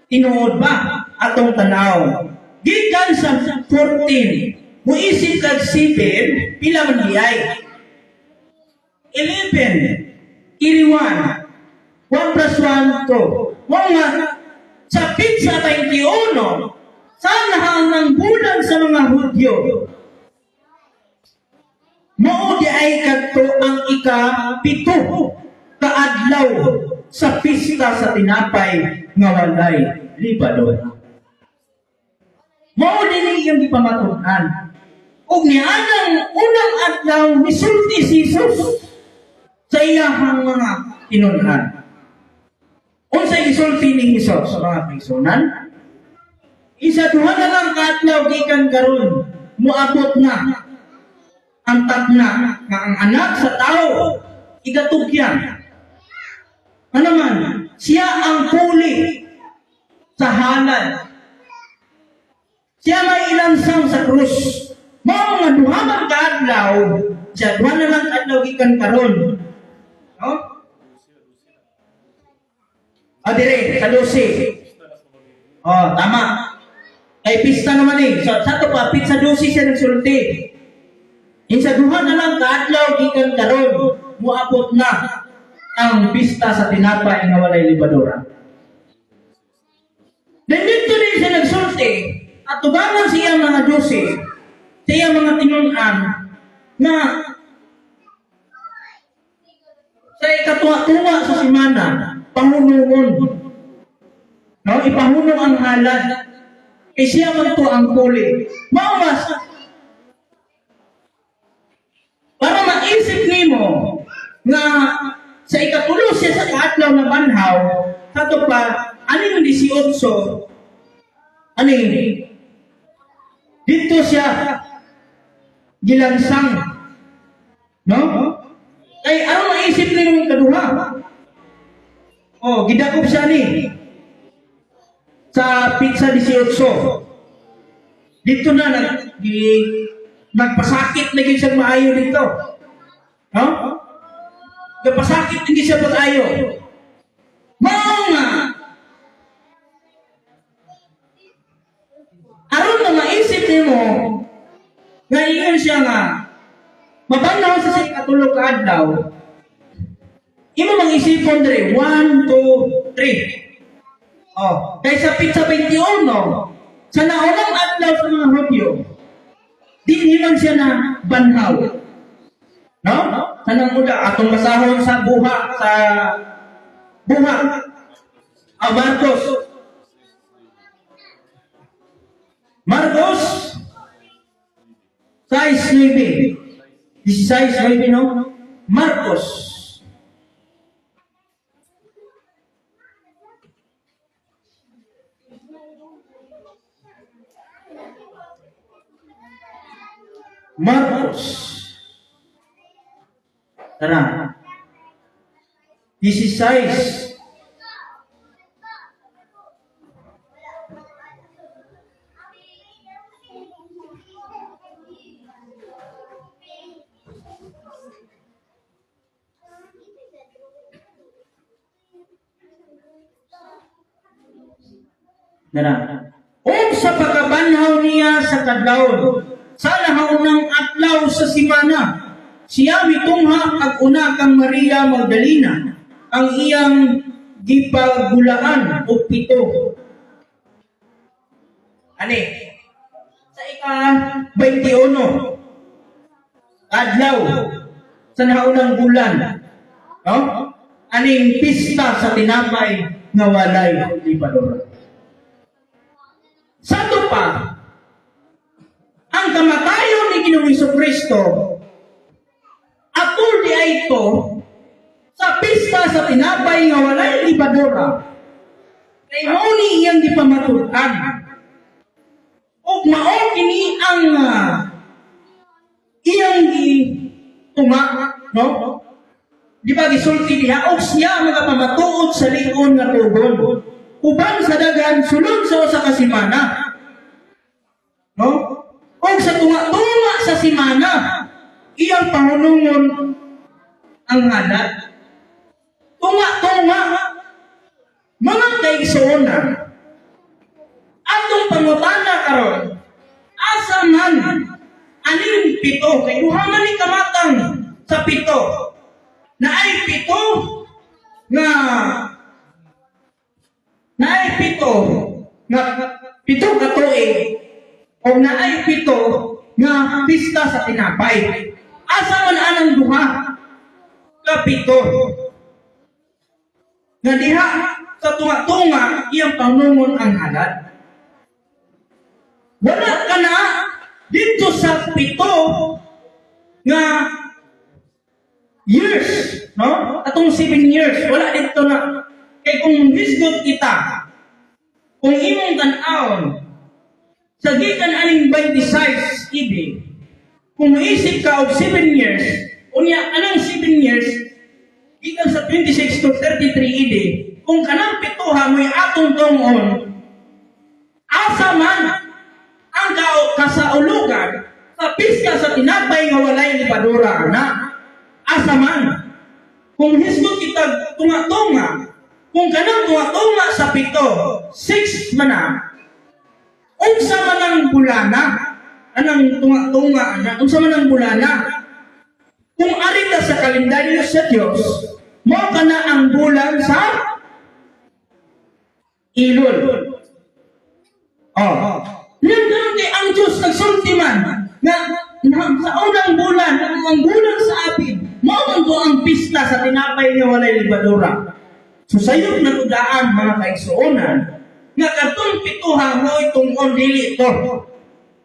Tinuod ba atong tanaw? Gikan sa 14, muisip kag 7, pila man diyay? 11, kiri 1, 1 plus 1, 2. Mao nga, sa pitsa 21, sa nahangang bulan sa mga Hudyo, mao di ay kadto ang 7 kaadlaw sa pista sa tinapay nga walay libadura. Mao din iyang gipamatud-an. Ug nianang unang adlaw, misulti si Jesus sa iyahang mga tinun-an. Unsay gisulti ni Jesus sa mga kaigsunan? Isa duha na lang kaadlaw gikan karon, moabot na ang takna nga ang Anak sa Tao igatugyan. Ano man, siya ang puli sa halad. Siya may ilansang sa krus. Mao nga duha man kaadlaw, siya duha na lang kaadlaw gikan karon. No? Ah, dire, sa 12. Oh, tama. Kay pista naman eh. So, sa to pa, petsa 12 siya nagsulti. Insa duha na lang kaadlaw gikan karon, muabot na ang pista sa tinapay nga walay lebadura. Then dito din siya nagsulti at tubangan siya mga 12, sa iyang mga tinun-an na sa ikatuwa-tuwa sa simana, pahunungon. No, ipahunong ang halad. Kay siya man to ang puli. Mao mas para maisip nimo nga sa ikatulo siya sa kaadlaw na banhaw, kato pa, aning 18, aning dito siya gilansang. No? Kay aron maisip nimo yung kaduha. Oh, gidakop siya ni sa petsa 18. Dito na nagpasakit na gyud siya maayo dito. No? Nagpasakit na gyud siya pag-ayo. Mao nga aron na maisip nimo nga ingon siya nga mabanhaw sa ikatulo ka adlaw, imo mang isipon dire 1 2 3. Oh, kay sa petsa 21 sa naunang adlaw sa mga Hudyo, dinhi man siya na banhaw. No? Sa nang uda atong basahon sa buha. Ah, Marcos. Marcos 6:9. 16:9, no? Marcos. Marcos. Tara. 16. Tara. Ug sa pagkabanhaw niya sa kadlawon, sa nahaunang adlaw sa simana, siya mitungha ag una kang Maria Magdalena, ang iyang gipagulaan og pito. Ani? Sa ika 21 adlaw sa naunang bulan, no? Aning pista sa tinapay nga walay lebadura. Sa ato pa, ang kamatayon ni Ginoong Kristo apol di ay ito sa pista sa tinapay nga walay lebadura. Kay mao ni iyang gipamatud-an. Ug mao kini ang iyang gitunga, no? Di ba gisulti diha og siya magapamatuod sa lig-on nga tugon uban sa daghan sulod sa usa ka semana. No? Og sa tunga-tunga sa simana, iyang pahunungon ang halad. Tunga-tunga, mga kaigsuonan, atong pangutana karon, asa man aning pito, kay duha man ni kamatang sa pito, na ay pito nga naay pito nga pito ka tuig o naay pito nga pista sa tinapay. Asa man anang duha ka pito? Nga diha sa tunga-tunga iyang panungon ang halad. Wala ka na dito sa pito nga years, no? Atong 7 years, wala dito na. Kay kung hisgot kita, kung imong tan-awon, sa gikan aning 26 AD, kung moisip ka og 7 years, unya anang 7 years, gikan sa 26 to 33 AD, kung kanang pituha mo'y atong tungon, asa man ang Ang kasaulugan sa pista sa tinapay nga walay lebadura na. Asa man? Kung hisgot kita tunga-tunga, kung kanang tunga-tunga sa 7, 6 man na, unsa man ang bulana? Anang tunga-tunga ana, unsa man ang bulana? Kung ari ta sa kalendaryo sa Dios, mao kana ang bulan sa Elul. Oh. Nandun kay ang Diyos nagsulti man nga na, sa unang bulan, ang bulan sa Abib, mao man to ang pista sa tinapay nga walay lebadura. So sayop na tudaan, mga kaigsuonan, nga katong 7 mo'y tungod, dili to.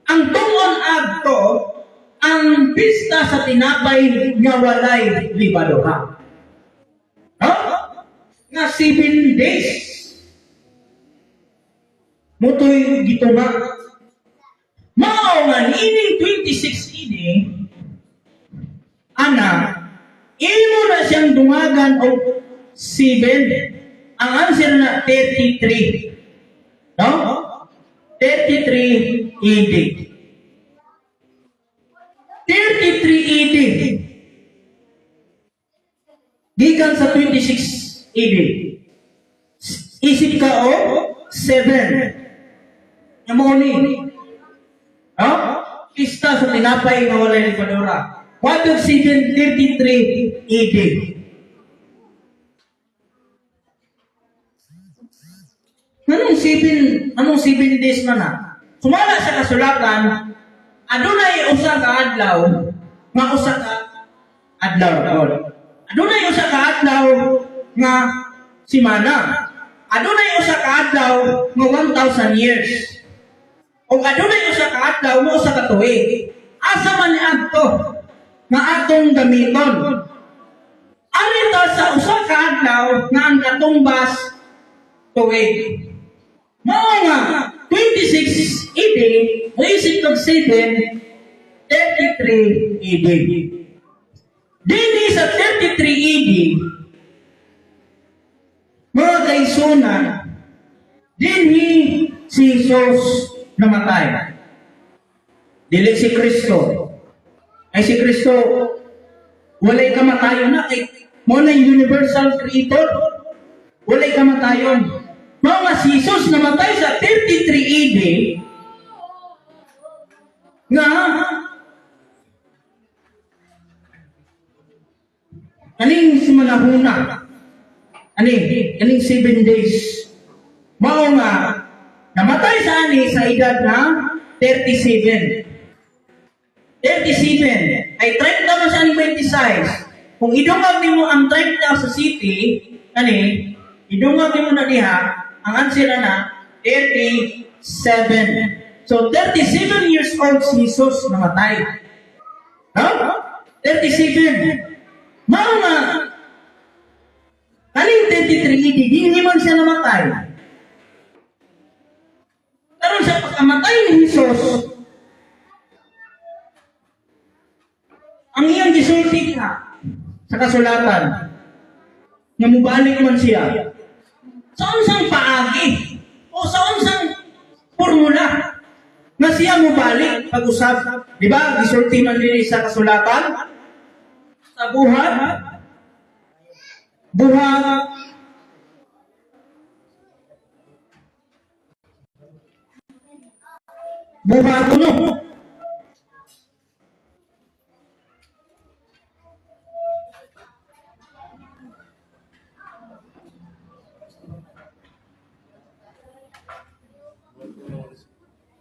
Ang tungod adto ang pista sa tinapay nga walay lebadura. Ha? Nga 7 days. Mao to'y gitunga. Mao nga niining 26 ini, ana, imo na siyang dungagan og 7. Ang answer na 33. No? 33 AD. 33 AD. Gikan sa 26 AD. Isip ka o 7. Nga mao ni. Ha? Pista sa tinapay nga walay lebadura. 1 7, 33 AD. Anong 7 days man na? Sumala sa kasulatan, adunay usa ka adlaw nga usa ka adlaw pod. Adunay usa ka adlaw nga simana. Adunay usa ka adlaw nga 1,000 years. O adunay usa ka adlaw mo usa ka tuig. Asa man ni adto nga atong gamiton? Ari ta sa usa ka adlaw nga ang katumbas tuig. Mao nga 26 AD, moisip og 7, 33 AD. Dini sa 33 AD, mga kaigsuonan, dinhi si Jesus namatay. Dili si Kristo. Ay, si Kristo, walay kamatayon na kay mao na yung universal creator. Walay kamatayon. Mao nga si Jesus namatay sa 33 AD nga kaning simanahuna ani kaning 7 days. Mao nga namatay sa ani sa edad na 37. 37 ay 30 man siya ning 26. Kung idungag nimo ang 30 sa siyete ani, idungag nimo na diha, ang answer na 37. So 37 years old si Jesus namatay, no? 37. Mao nga kaning 33 AD, di man siya namatay. Karon sa pagkamatay ni Jesus, ang iyang gisulti diha sa kasulatan nga mubalik man siya. Sa unsang paagi o sa unsang formula nga siya mubalik pag-usab? Di ba? Gisulti man dinhi sa kasulatan sa Buhat Buhat 1.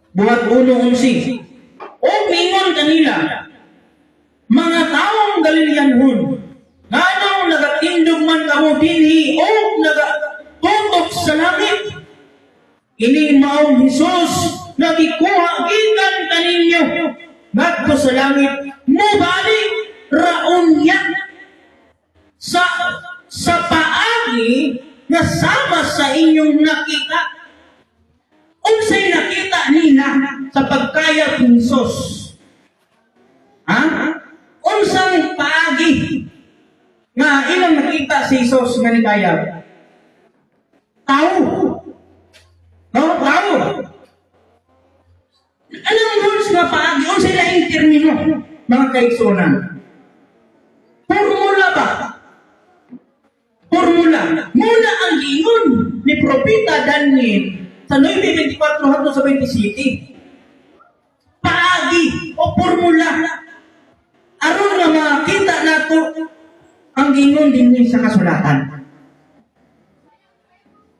Buhat 1:11. O mingon kanila, "Mga taong Galileanhon, nganong nagatindog man kamo dinhi o nagatutok sa langit? Ini maong Hesus nga gikuha gikan kaninyo ngadto sa langit, mubalik ra unya sa paagi nga sama sa inyong nakita." Unsay nakita nila sa pagkayab ni Jesus? Ha? Unsang paagi nga ilang nakita si Jesus nga nikayab? Tao. No, tao. Anong words nga paagi? Unsa laing termino, mga kaigsuonan? Formula ba? Formula. Muna ang giingon ni Propeta Daniel sa 9.24 hangtod sa 27. Paagi o formula. Aron nga makita nato ang giingon dinhi sa kasulatan.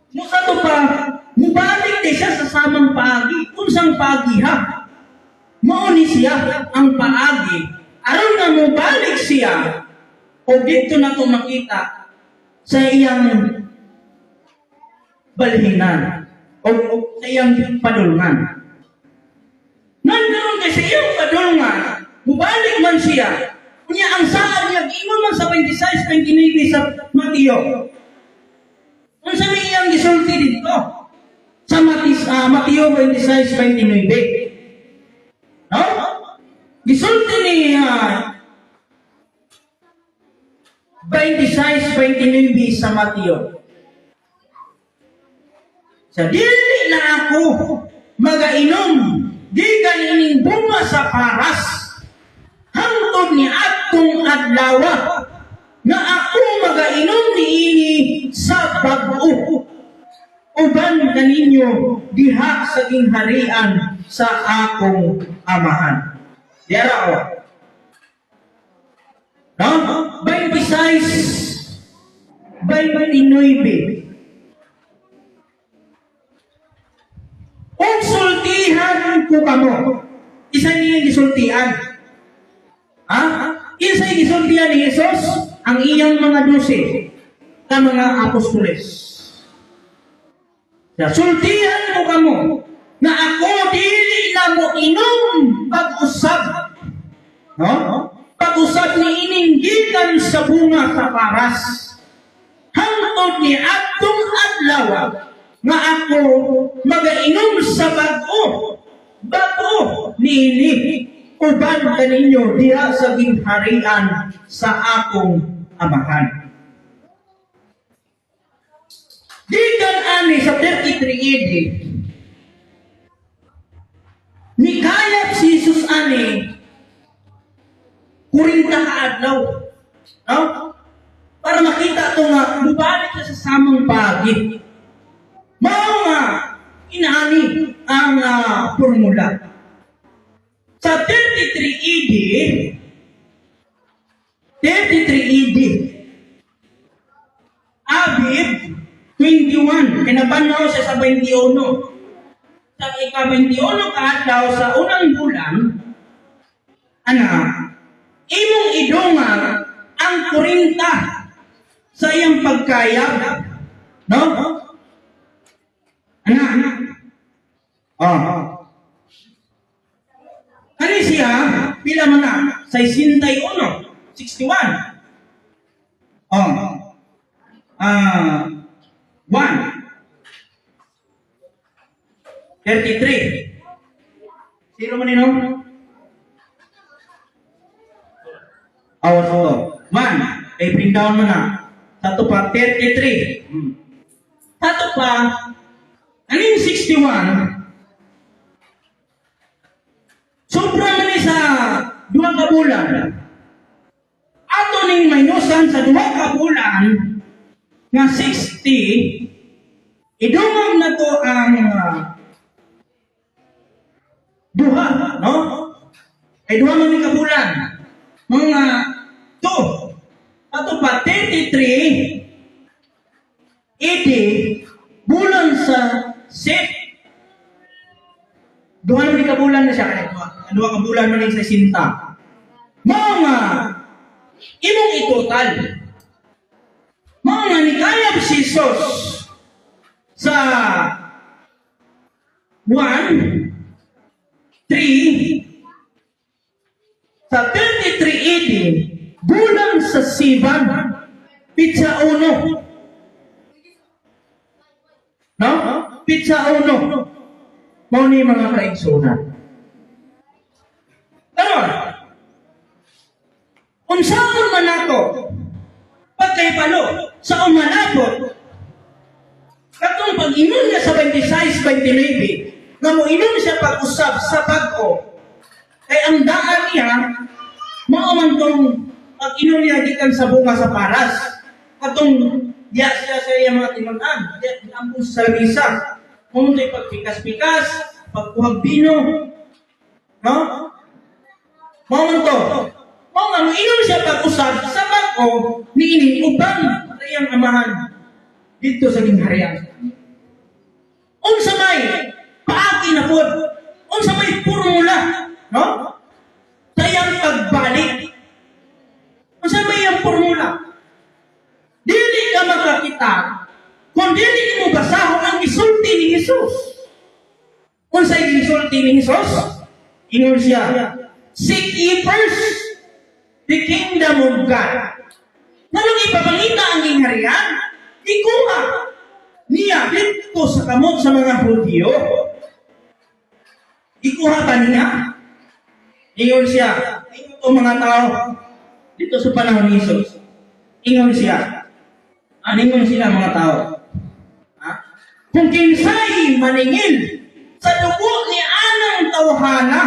Musa to pa, mubalik di siya sa samang paagi. Unsang paagi ha? Mao ni siya ang paagi. Aron nga mubalik siya, o dito na to makita sa iyang balhinan o sa iyang padulngan. Nandun kay sa iyang padulngan, mubalik man siya. Unya ang saad niya, giingon man sa 26-29 sa Mateo. Unsa may iyang gisulti dito? Sa Mateo 26-29. No? Gisulti ni 26-29 sa Mateo. Sa dili na ako magainom gikan ining bunga sa paras hangtod ni atong adlaw nga ako magainom niini sa bag-o uban kaninyo diha sa gingharian sa akong Amahan. Diara o. No? 26 29. Ug sultihan ko kamo. Isa niya gisultian. Ha? Isa gisultian ni Jesus ang iyang mga 12 ka mga apostoles. Sa sultihan ko kamo na ako dili na mo inom pag-usab. No? Pag-usab ni ining gikan sa bunga sa paras. Hangtod ni atong adlaw nga ako magainom sa bag-o niini uban kaninyo diha sa gingharian sa akong Amahan. Gikan ani sa 33 AD, nikayap si Jesus ani 40 ka adlaw. No? Para makita to nga mubalik siya sa samang paagi. Mao nga inaani ang formula. Sa 33 AD, 33 AD, Abib 21, kinabanhaw siya sa 21. Sa ika-21 kaadlaw sa unang bulan, ana, imong idungang ang 40 sa iyang pagkayab. No? Ana, ana. Oh. Kani siya, pila man na? 61, 61. Oh. 1. 33. Sino man nino? Oh, so, 1. Eh, bring down mo na. Sa to pa, 33. Sa to pa, ano yung 61? Sobra man ni sa 2 ka bulan. Ato ning minusan sa 2 ka bulan nga 60, idungog na to ang duha, no? Ay duha man ni ka bulan. Mga 2. Ato pa 33 80 bulan sa 7. Duha man ni ka bulan na siya, kaya duha ka bulan man ni sa sinta. Mga imong itotal. Mga ni kayab si Jesus sa 1, 3, sa 33 AD, bulan sa Sivan, pitsa 1. No? Pitsa 1. Mao ni mga kaigsunan. Karon, unsaon man nato pagkahibalo sa umalabot katong pag-ingon niya sa 26-29. Nga moinom siya pag-usab sa bag-o. Kay ang daan niya, mao man tong pag-inom niya gikan sa bunga sa paras. Katong diya siya sa iyang mga tinunan, diya ampong sa lamisa. Kung ito'y pagpikas-pikas, pagkuhag bino, no? Mao man to. Mao nga moinom siya pag-usab sa bag-o niini uban sa iyang Amahan didto sa gingharian. Unsa may paagi na pod? Unsa may formula, no? Sa iyang pagbalik. Unsa may iyang formula? Dili ka makakita kung dili mo basahon ang gisulti ni Jesus. Unsay gisulti ni Jesus? Ingon siya, "Seek ye first the kingdom of God." Nganong ipapangita ang gingharian? Ikuha niya didto sa kamot sa mga Hudyo. Ikuha ba niya? Ingon siya, ingon to mga tao didto sa panahon ni Jesus. Ingon siya, aningon sila mga tao. Ha? Kung kinsay maningil sa dugo ni anang tawhana,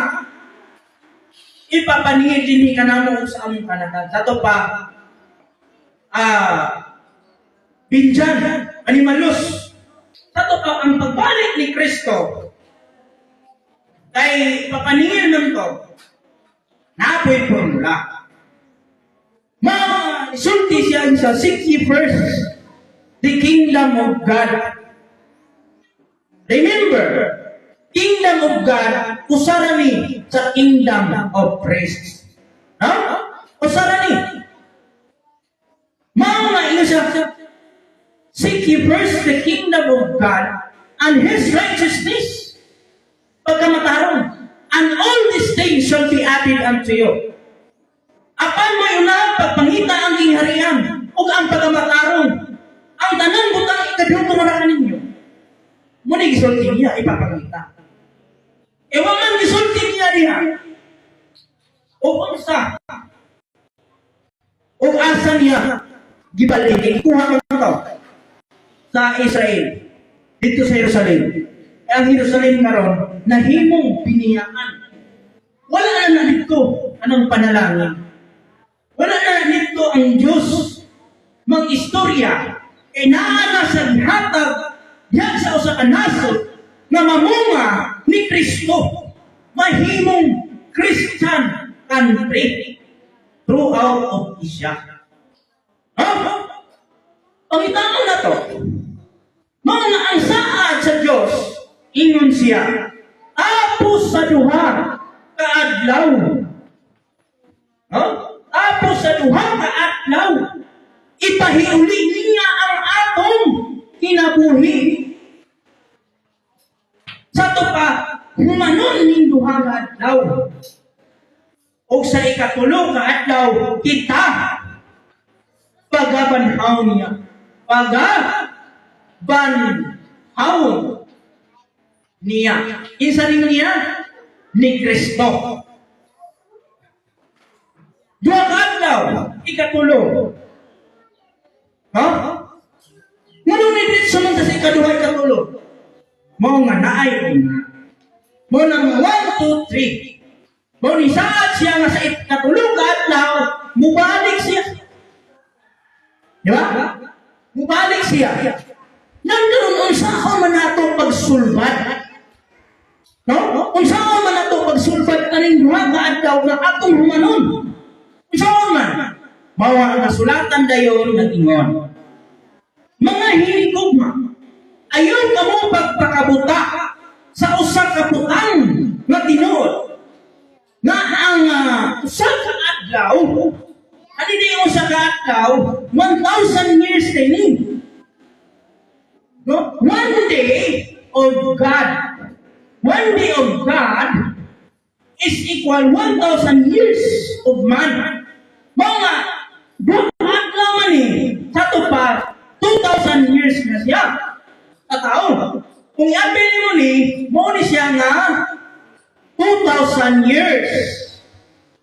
ipapaningil dinhi kanamo sa among kanakan. Sa to pa, binjan, animalos. Sa to pa, ang pagbalik ni Kristo, kay papaningil man to, naa poy formula. Masulti siya sa, "Seek ye first the kingdom of God." Remember, kingdom of God, usara ni sa kingdom of priests. Ha? Usara ni. Mao nga ingon siya, "Seek ye first the kingdom of God and His righteousness." Pagkamatarong. "And all these things shall be added unto you." Apan mo'y unahang pagpangita ang gingharian ug ang pagkamatarong. Ang tanang butang ikadugtong na kaninyo. Mao ni gisulti niya, ipapangita. E wa man gisulti niya diha. O unsa? O asa niya gibalik, ikuha man to sa Israel didto sa Jerusalem. Eh, ang Jerusalem karon nahimong biniyaan. Wala na na didto anang panalangin. Wala na didto ang Diyos mag-istorya. E naa na sa gihatag diha sa usa ka nasod nga mamunga ni Kristo. Mahimong Christian country throughout of Asia. Ha? Pangitaon na to. Mao nga ang saad sa Diyos, ingon siya, tapos sa 2 ka adlaw. No? Tapos sa 2 ka adlaw, ipahiuli niya ang atong kinabuhi. Sa to pa, humanon ning 2 ka adlaw. O sa ikatulo ka adlaw, kita pagabanhaw niya. Pagabanhaw niya. Kinsa rin niya? Ni Kristo. 2 ka adlaw, ikatulo. Ha? Ngano ni dito man sa ikaduha, ikatulo? Mao nga naay una. Mao na nga 1, 2, 3. Mao ni saad siya nga sa ikatulo ka adlaw, mubalik siya. Di ba? Mubalik siya. Nandun, unsaon man nato pagsulbad? No? Unsaon man nato pagsulbad kaning 2 ka adlaw nga atong humanon? Unsaon man? Mao ang kasulatan dayon nag-ingon. "Mga hinigugma, ayaw kamo pagpakabuta sa usa ka butang nga tinuod nga ang usa ka adlaw," ano di yung usa ka adlaw? 1,000 years din. No? One day of God. One day of God is equal 1,000 years of man. Mao nga, 2 adlaw man eh, sa pa, 2,000 years na siya. Katao. Kung i-apil mo ni, mao ni siya nga 2,000 years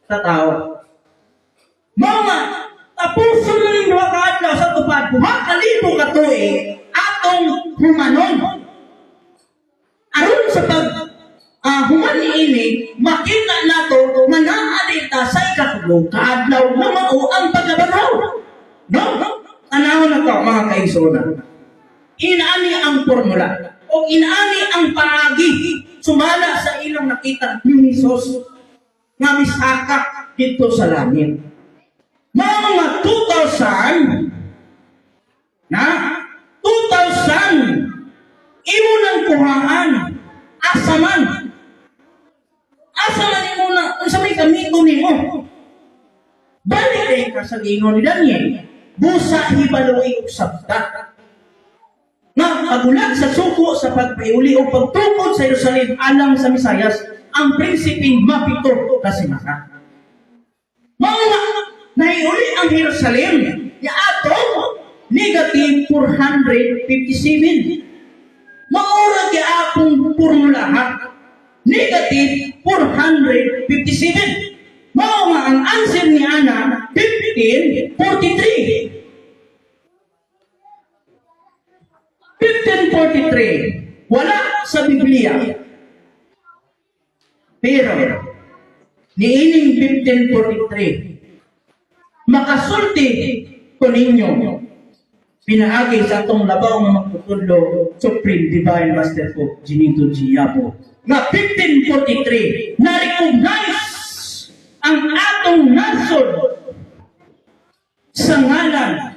sa tao. Mao nga, tapuson mo ning 2 ka adlaw sa tupad, 2,000 ka tuig, atong humanon. Aron sa pag Human niini, makita nato nga naa ta sa ikatulo kaadlaw nga mao ang pagkabanhaw. No? Tanawon na to, mga kaigsuonan. Inaani ang formula o inaani ang paagi sumala sa ilang nakita ni Jesus nga misaka didto sa langit. Mga 2,000 na 2,000 imo nang kuhaan, asa man imo na, unsa may gamito nimo? Balik kay ka sa giingon ni Daniel, busa hibaloi og sabta nga pagulat sa suko sa pagpaiuli o pagtukod sa Jerusalem alang sa Mesayas ang prinsipeng 7 ka semana. Mao nga naiuli ang Jerusalem niadtong negative 457. Mao ra gyapong formula, ha. Negative 457. Mao nga ang answer ni ana 1543. 1543. Wala sa Biblia. Pero niining 1543, makasulti ko ninyo pinaagi sa atong labaw nga magtutudlo, Supreme Divine Master Pope Genito G. Yabo, nga 1543 na-recognize ang atong nasod sa ngalan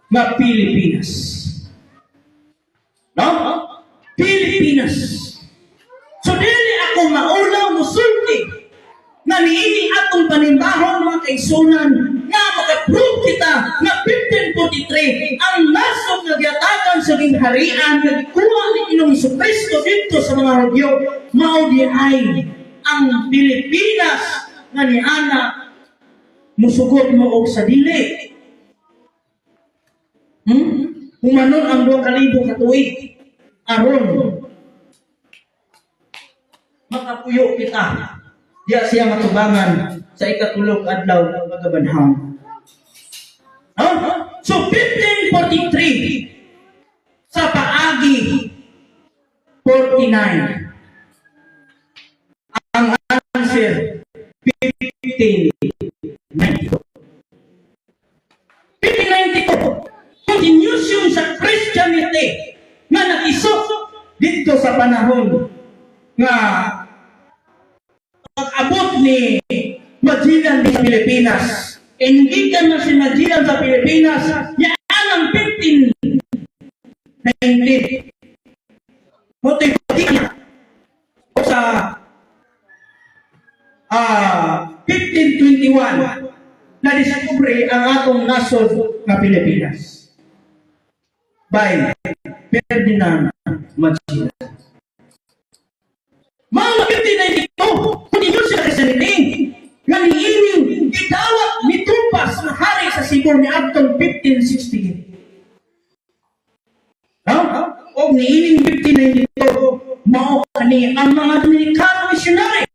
nga Pilipinas. No? Pilipinas. So dili ako maulaw musulti nga niini atong panimbahon, mga kaigsuonan, nga makaprove kita nga 1543 ang nasod nga giatakan sa gingharian nga gikuha ni Ginoong Kristo didto sa mga Hudyo mao di ay ang Pilipinas nga niana musugot mo og sa dili. Humanon ang 2,000 ka tuig aron makapuyo kita diya siya matubangan sa ikatulog adlaw pagkabanhaw. Huh? So 1543 sa paagi 49, ang answer 1592. 1592, continuation sa Christianity nga nakisok didto sa panahon nga pag-abot ni Magellan sa Pilipinas. Hindi ka na si Magellan sa Pilipinas, yan ang 1519. Moto'y niya sa 1521 na discover ang atong nasod nga Pilipinas by Ferdinand Magellan. Mga 1592, continuous sa Christianity, nga niining gidawat ni Tupas nga hari sa Cebu ni adtong 1568. No? O niining 1592, mao kani ang mga Dominicano missionary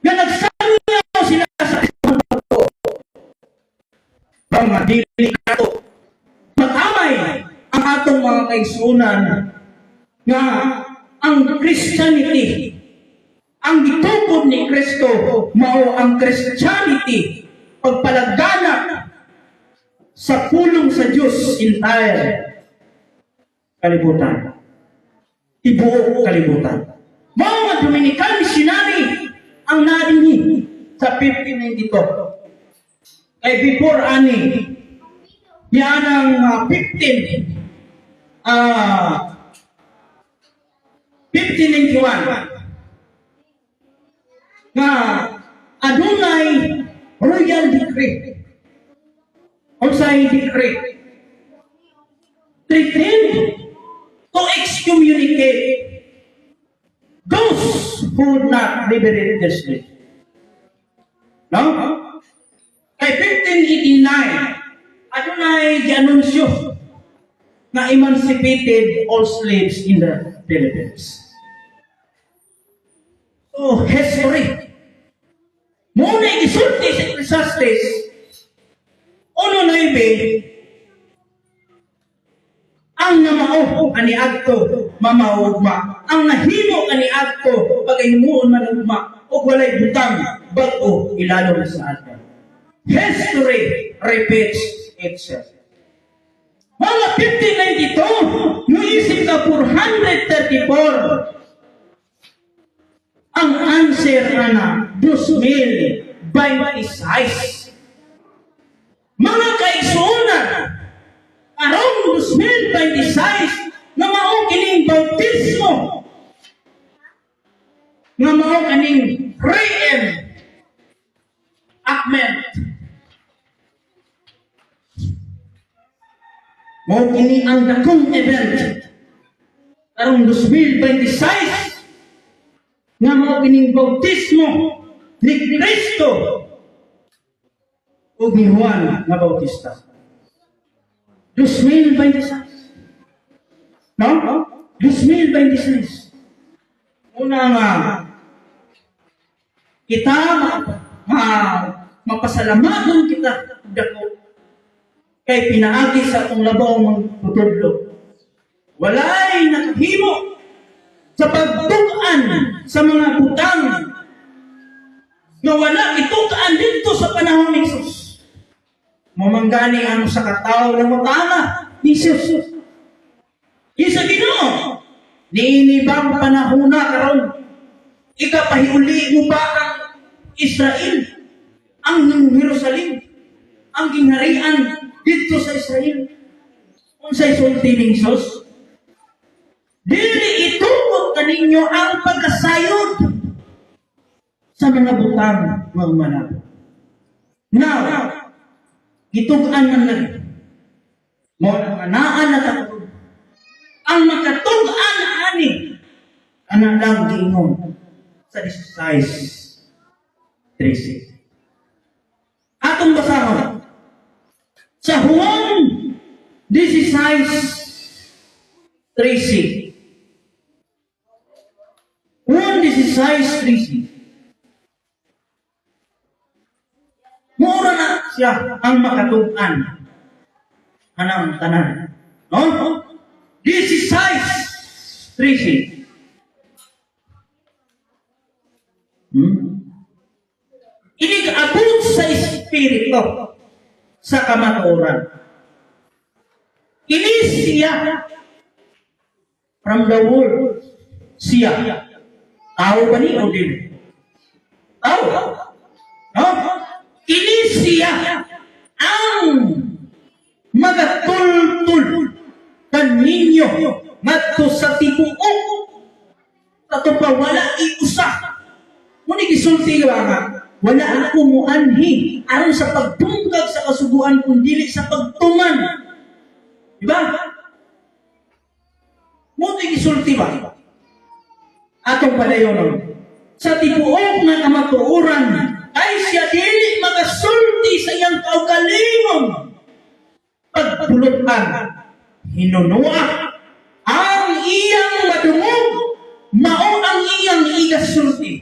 nga nagsangyaw sila sa mga dili kato. Matamay ang atong mga kaigsuonan nga ang Christianity, ang gitukod ni Kristo mao ang Christianity, pagpalaganap sa pulong sa Dios entire kalibutan, tibuok kalibutan. Mao nga Dominican missionary ang naadinhi sa 1592. Kay before ani yan ang 15 1591 nga adunay royal decree. Unsay decree? Threatened to excommunicate those who would not liberate their slave. No? Kay 1589, adunay gianunsyo na emancipated all slaves in the Philippines. So, history. Muna gisulti sa Ecclesiastes 1:9 ang namao ani adto. Mamaugma. Ang nahimo kaniadto pagahimuon man ugma ug walay butang bag-o ilalom sa adlaw. History repeats itself. Mga 1592, nuisip ka 434, ang answer ana 2026. Mga kaigsuonan, aron 2026 nga mao kining bautismo, nga mao kaning re-enactment. Mao kini ang dakong event karong 2026 nga mao kining bautismo ni Kristo ug ni Juan nga Bautista. 2026. No? 2026. Una nga kita mapasalamaton kita dako kay pinaagi sa atong labaw magtutudlo. Walay nakahimo sa pagtug-an sa mga butang nga wala itug-an dito sa panahon ni Jesus. Mao man gani ang sa katawo ng mutana ni Jesus. Isa Ginoo, niini bang panahona karon? Ikapahiuli mo ba ang Israel, ang Jerusalem, ang gingharian dito sa Israel? Unsay sulti ni Jesus? Dili itukod kaninyo ang pagkasayod sa mga butang nga umanab. Now, gitug-an man lagi. Mao na nga naa na ta karon. Ang makatug-an ani ana lang giingon sa 16:13. Atong basahon sa Juan 16:13. Juan 16:13. Mura na siya ang makatug-an anang tanan. No? 16:13. Inig-abot sa Espiritu sa kamatuoran. Ini siya from the world. Siya. Tao ba ni o dili? Tao. No? Ini siya ang magatultul kaninyo ngadto sa tibuok ato pa wala iusa. Muni gisulti ba nga wala ako muanhi aron sa pagdungkag sa kasuguan kun dili sa pagtuman. Di ba? Mo gisulti ba? Atong padayonon. Sa tibuok nga kamatuoran ay siya dili magasulti sa iyang kaugalingon pagpulutan. Hinunua ang iyang madungog, mao ang iyang igasulti.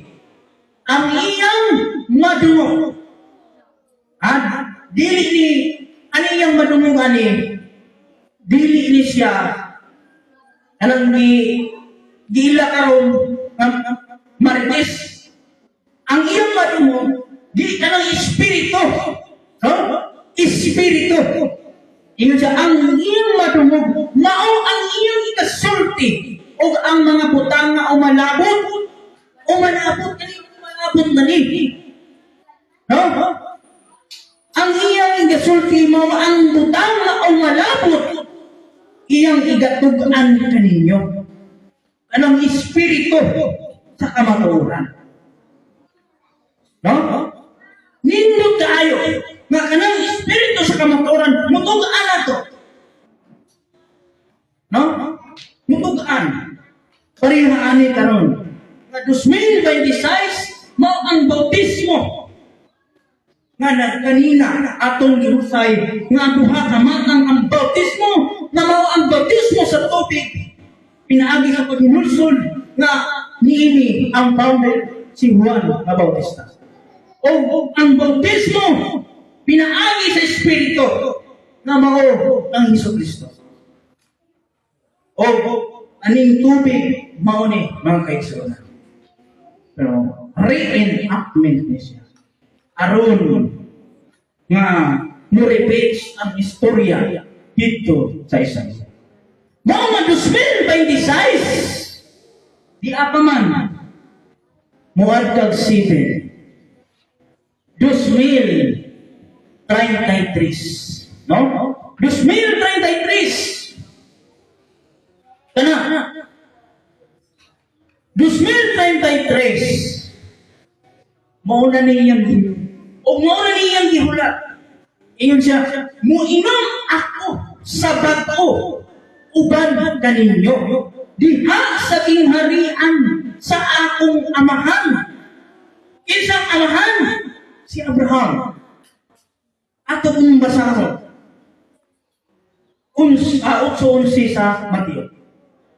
Ang iyang madungog. At dili ni ano iyang madungog ani, dili ni siya anang gi gila karon nga marites. Ang iyang madungog di kanang espiritu. No? Espiritu. Ingon siya, ang iyang madungog mao ang iyang ikasulti ug ang mga butang nga umalabot, umalabot kani, umalabot na ni. No? Ang iyang igasulti mao ang butang nga umalabot, iyang igatug-an kaninyo. Anong espiritu sa kamatuoran. No? Nindot kaayo nga kanang espiritu sa kamatuoran mutug-an nato. No? Mutug-an. Pareha ani karon. Nga 2026 mao ang bautismo nga nagkanina atong gihusay nga ang duha ka matang, ang bautismo na mao ang bautismo sa tubig pinaagi sa paghinulsol nga niini ang founder si Juan nga Bautista o ang bautismo pinaagi sa Espiritu na mao ang Hesus Kristo. O Aning tubig mao ni, mga kaigsuonan. Pero reenactment ni siya. Aron nga mo repeat ang istorya dito sa Israel. Mao nga 2026, di pa man muadkag 7, 2033, no? 2033 kana, 2033, mao na niyang o mao na niyang gihulat. Ingon siya, "Muinom ako sa bag-o uban kaninyo diha sa gingharian sa akong amahan." Kinsang amahan? Si Abraham. Ato kung basahon. Uns, 8:11 sa Mateo.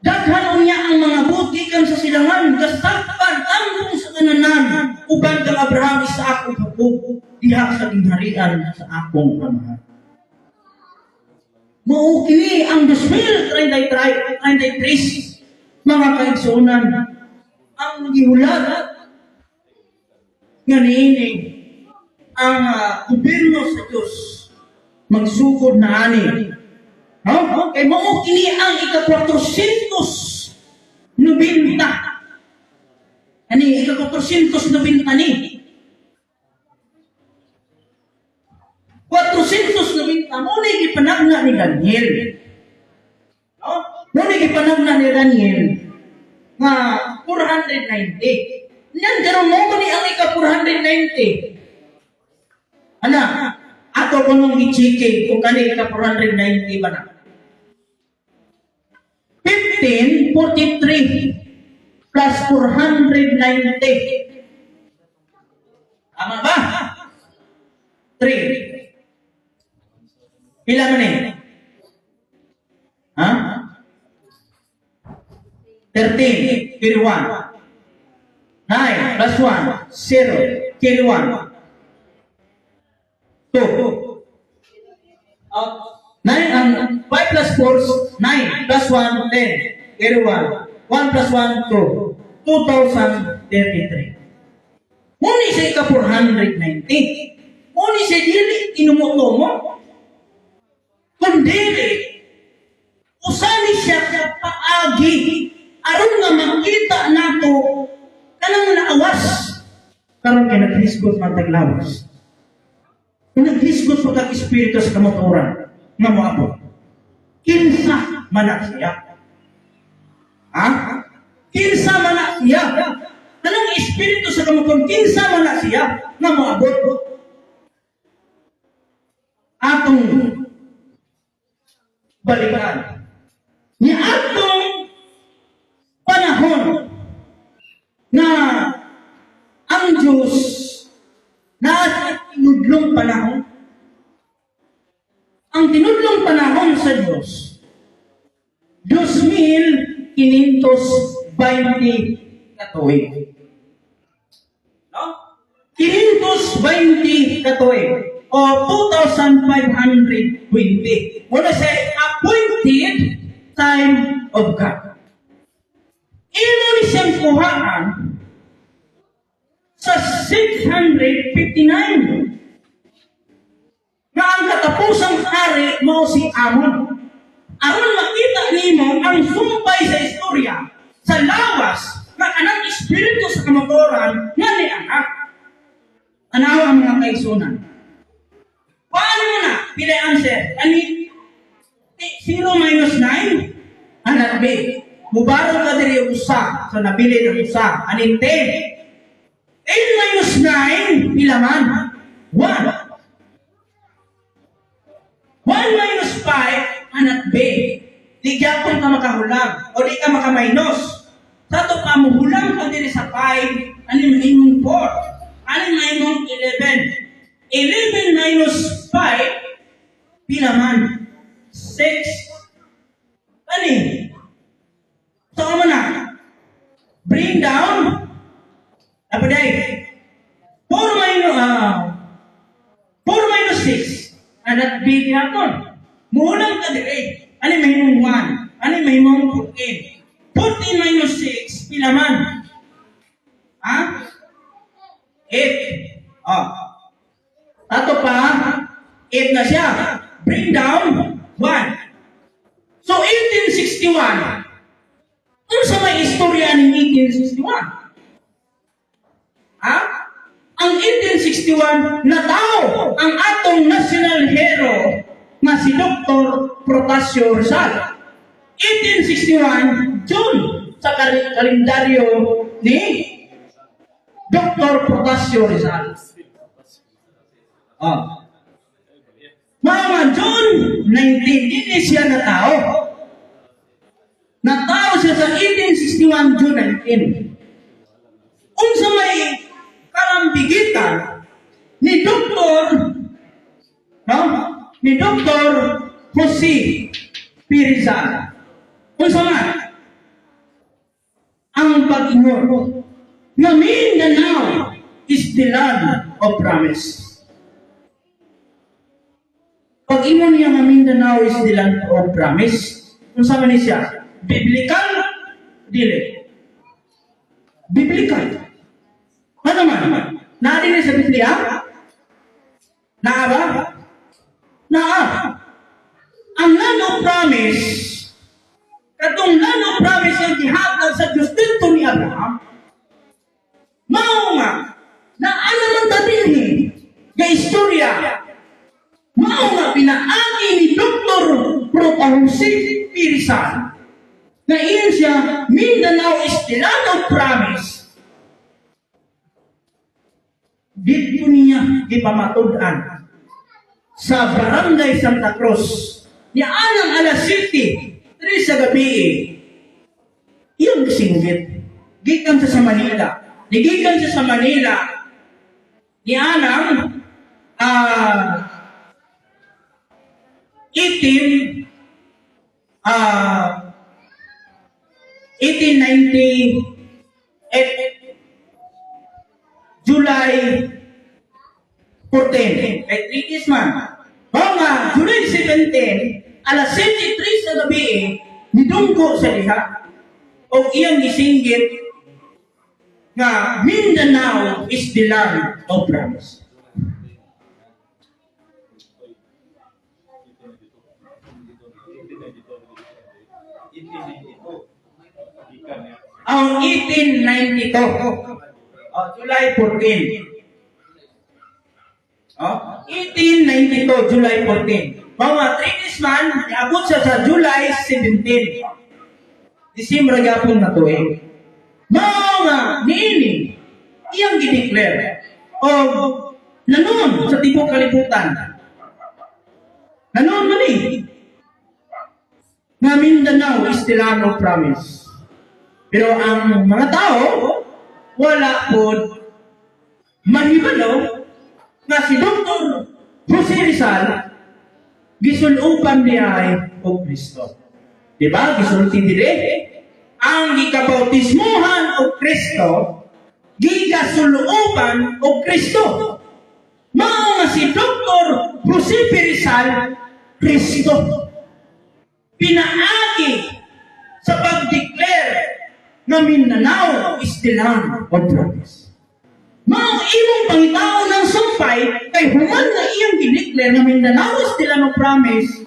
"Daghan unya ang mga buot gikan sa silangan, kasakpan tambong sa kananan, uban kang Abraham, Isaac ug Jacob diha sa gingharian sa akong amahan." Mao kini ang 2033, 33, mga kaigsuonan, ang gihulat nga niini ang gobyerno sa Diyos magsukod na ani. No? Kay mao kini ang ika-490. Ani ika-490 ni. 490 mao ni gipanagna ni Daniel. No? Mao ni gipanagna ni Daniel nga 490. Yan karon mao ni ang ika-490. Ana, ato ko nung i-checking kung kani ika-490 ba na. 1543 plus 490. Tama ba? 3. Pila man eh? Ha? 13, carry 1. 9 plus 1, 0, carry 1. 2. 9 and 5 plus 4, 9 plus 1, 10. Carry 1. 1 plus 1, 2. 2033. Mao ni siya ika 490. Mao ni siya dili tinumutomo. Kundi, usa ni siya ka paagi aron nga makita nato kanang naawas. Karon kay naghisgot man taglawas. Naghisgot pa kag espiritu sa kamatuoran nga moabot. Kinsa man na siya? Ha? Kinsa man na siya? Kanang espiritu sa kamatuoran, kinsa man na siya nga moabot? Atong balikan. Ni atong panahon na ang Diyos naa sa tinudlong panahon. Ang tinudlong panahon sa Diyos, 2,520 ka tuig. No? 520 ka tuig o 2,520. Mao na siya appointed time of God. Imo ni siyang kuhaan sa 659 nga ang katapusang hari mao si Amon. Aron makita nimo ang sumpay sa istorya sa lawas nga kanang espiritu sa kamatuoran nga ni anak. Tanawa, mga kaigsuonan. Paano mo na? Pila answer? Ani 0 minus 9? Anak B. Mubaro ka diri usa. So nabili ng usa. Anin 10? 10 minus 9, pila man? 1. 1 minus 5, anak B. Di gyapon ka makahulang o di ka makaminus. Sa ato pa, muhulang ka diri sa 5, ano imong 4? Ano imong 11? 11 minus 5, pila man? 6. Ani? So, ano na? Bring down. Apa day? 4 minus, 4 minus 6. Anak B gyapon. Muhulang ka diri. Ano may imong 1? Ano may imong 14? 14 minus 6, pila man? Ha? 8. Oh. Ato pa, 8 na siya. Bring down 1. So, 1861. Unsa may istorya ning 1861? Ha? Ang 1861, natao ang atong national hero nga si Dr. Protasio Rizal. 1861, June, sa kalendaryo ni Dr. Protasio Rizal. Oh. Mga June 19, hindi siya natao. Natao siya sa 1861, June 19. Unsa may kalambigitan ni Dr. No? Ni Dr. Jose P. Rizal. Unsa man? Ang pag-ingon nga Mindanao is the land of promise. Pag-ingon niya nga Mindanao is the land of promise, unsa man ni siya? Biblical? Dili. Biblical. Ano man? Naa din sa Biblia? Naa ba? Naa. Ang land of promise, katong land of promise ang gihatag sa Diyos dito ni Abraham, mao nga, na ano man ta dinhi, ga istorya, mao nga pinaagi ni Dr. Protasio P. Rizal, na iyon siya, Mindanao is the land of promise. Dito niya gipamatud-an sa Barangay Santa Cruz ni anang alas 7, 3 sa gabi, iyang gisinggit. Gikan siya sa Manila. Nigikan siya sa Manila ni anang 18 1898, July 14. Kay 3 days man. Mga July 17, alas 7:03 sa gabi, nidunggo sa diha o iyang gisinggit nga Mindanao is the land of promise. Ang 1892, oh, July 14. Oh, 1892, July 14. Mga 3 days man, niabot siya sa July 17. Disyembre gapon na tuig. Mga niini, iyang gideclare o nanon sa tibok kalibutan. Nanon man eh. Nga Mindanao is the land of promise. Pero ang mga tao, wala po mahibalo nga si Dr. Jose Rizal gisulupan niya ay og Kristo. Di ba? Gisulti dire. Ang gikabautismuhan og Kristo, gigasulupan og Kristo. Mao nga si Dr. Jose P. Rizal, Kristo. Pinaagi sa pag-declare nga Mindanao is the land of promise. Mao imong pangitaon ng sumpay kay human na iyang gideclare nga Mindanao is the land of promise,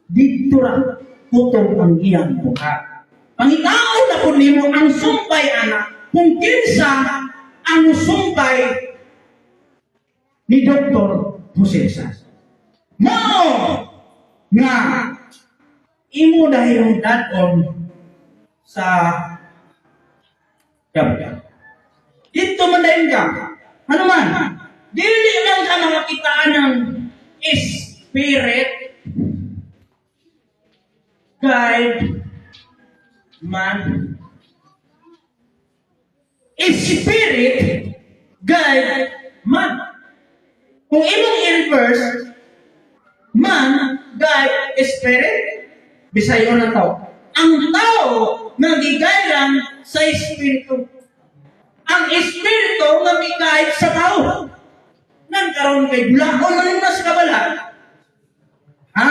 didto ra kutob ang iyang buhat. Pangitaon na pud nimo ang sumpay ana kung kinsa ang sumpay ni Dr. Jose Rizal. Mao nga imo dahil dad-on sa gabi. Dito man dayon ka. Ano man? Dili man ka makakitaan ng spirit, guide, man. Spirit, guide, man. Kung imong i-reverse, man, guide, spirit, bisayo na tao. Ang tao nga gigayran sa espiritu. Ang espiritu nga migayad sa tao. Nang karon kay bulaon man na sa kabala. Ha?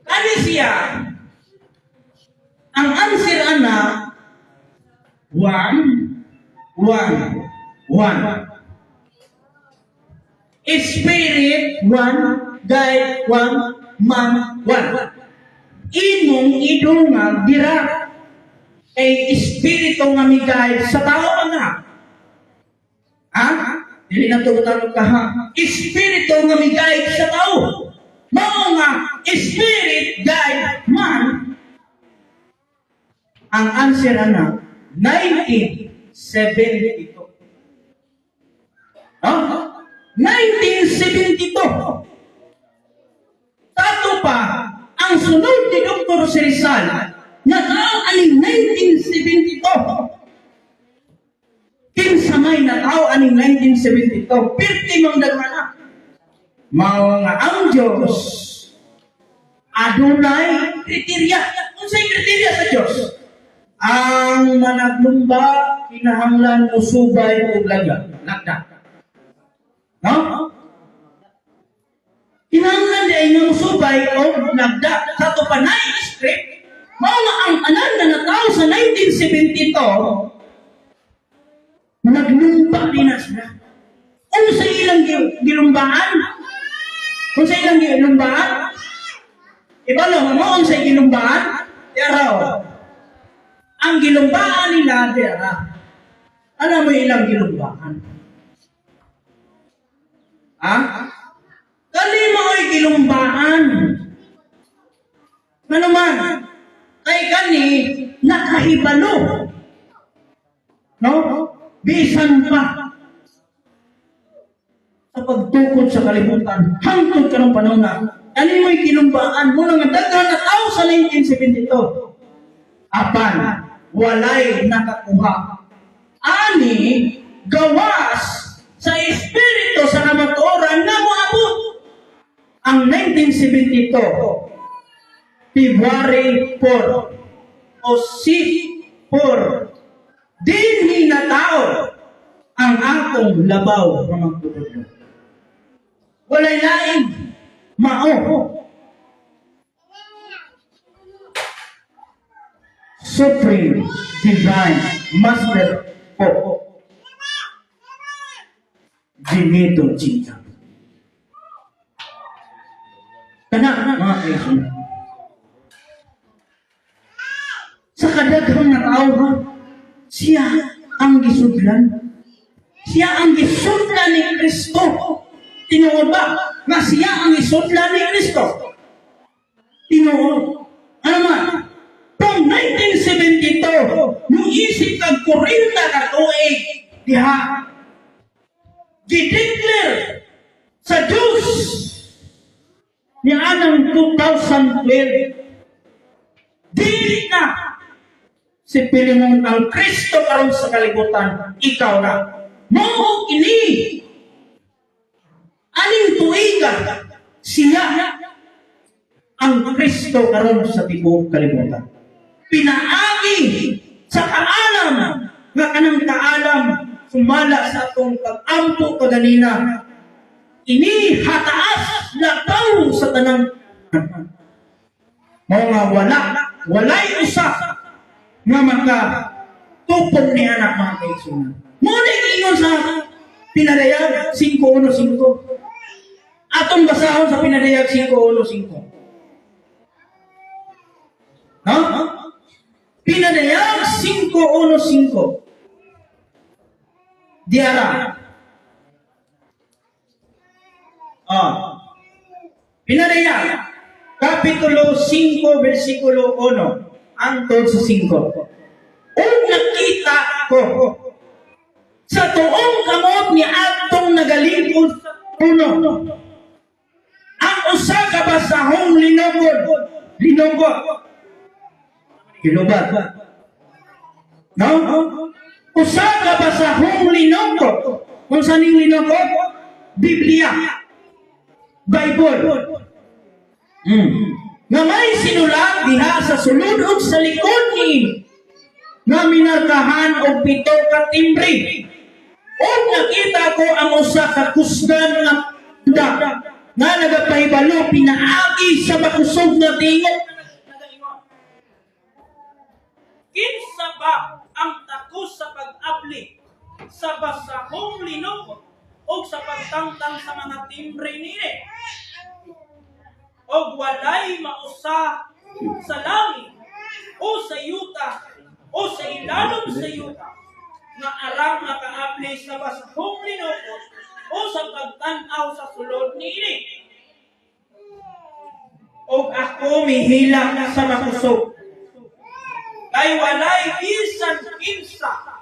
Kani Ani siya? Ang answer ana, 1, 1, 1. Spirit, one. Guide, one. Man, one. Imong idungag dira. Ay espiritu nga mi-guide sa tao nga. Ha? Dili na to ka, ha. Espiritu nga mi-guide sa tao. Mao nga spirit, guide, man. Ang answer ana, 1972. No? 1972. Tato pa, ang sunod ni Dr. Rizal, natao aning 1972. Kinsa may natao aning 1972? Pirti mang daghan. Mao nga ang Diyos adunay kriteriya. Unsay kriteriya sa Diyos? Ang managlumba kinahanglan musubay og lagda. Lagda. No? Kinahanglan di ay nga musubay og lagda. Sa ato pa script, mao nga ang tanan nga natao sa 1972 naglumba din na sila. Unsa ilang gilumbaan? Unsa ilang gilumbaan? Ibalo mo unsa gilumbaan? Dira. Ang gilumbaan nila dira. Alam mo ilang gilumbaan? Ha? Kani mao'y gilumbaan. Ano man? Kay kani nakahibalo. No? Bisan pa sa pagtukod sa kalibutan hangtod karong panahon na kani mo'y gilumbaan mo nga daghan na tao sa 1972, apan walay nakakuha ani gawas sa espiritu sa kamatuoran nga moabot ang 1972 February 4 o C4. Dinhi na tao ang akong labaw nga magtutudlo. Walay lain, mao. Supreme Divine Master Pope Benito Chita. Kana, mga kaigsuonan. Sa kadaghang nga tao, ha, siya ang gisudlan. Siya ang gisudlan ni Kristo. Tinuod ba nga siya ang gisudlan ni Kristo? Tinuod. Ano man? From 1972, nung isip kag 40 ka tuig, diha, gideclare sa Diyos ni anang 2012, dili na si Pilimon ang Kristo karon sa kalibutan, ikaw na. Mao ini. Aning tuiga, siya ang Kristo karon sa tibuok kalibutan. Pinaagi sa kaalam nga kanang kaalam sumala sa atong pag-ampo kaganina, ini hataas lakaw sa tanang mao nga walay usa nga maka tupong ni anak, mga kaigsuonan. Mao na ingon sa Pinadayag 5.1.5. Atong basahon sa Pinadayag 5.1.5. No? Pinadayag 5.1.5. Diara. Ah. Pinadayag, Kapitulo 5, versikulo 1 hangtod sa 5. Ug nakita ko sa tuong kamot ni atong nagalingkod sa trono ang usa ka basahong linukod. Linukod. Gilubat. No? Usa ka basahong linukod. Unsa ning linukod? Biblia. Bible. Nga may sinulat diha sa sulod ug sa likod ni nga minarkahan og pito ka timbre. Ug nakita ko ang usa ka kusgan nga tunda. Nga nagapahibalo pinaagi sa makusog nga tingog nagaingon, "Kinsa ba ang takos sa pag-abli sa basahong linukot o sa pagtangtang sa mga timbre nini? Og walay mausa sa langit o sa yuta o sa ilalom sa yuta nga arang makaabli sa basahong linukot o sa pagtan-aw sa sulod niini. Og ako mihilak sa makusog kay walay bisan kinsa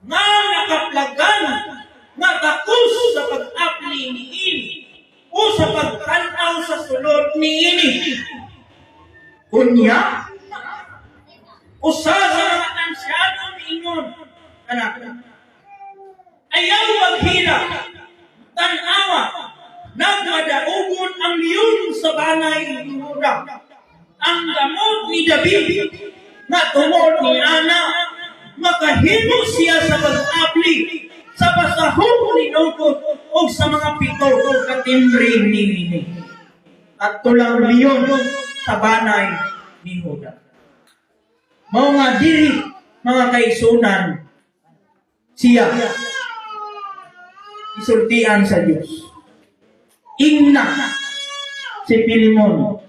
nga nakaplagan nga takos sa pag-abli niini o sa pagtan-aw sa sulod niini." Unya, usa sa mga ansyano miingon, "Anak, ayaw maghilak. Tan-awa, nagmadaugon ang leon sa banay ni Juda, ang gamot ni David, nga tungod ni ana, makahimo siya sa pag-abli sa basahong linukot o sa mga pito ka timbre niini." At tulang leon sa banay ni Juda. Mao nga diri, mga kaigsuonan, siya isultian sa Dios. Ingna si Pilimon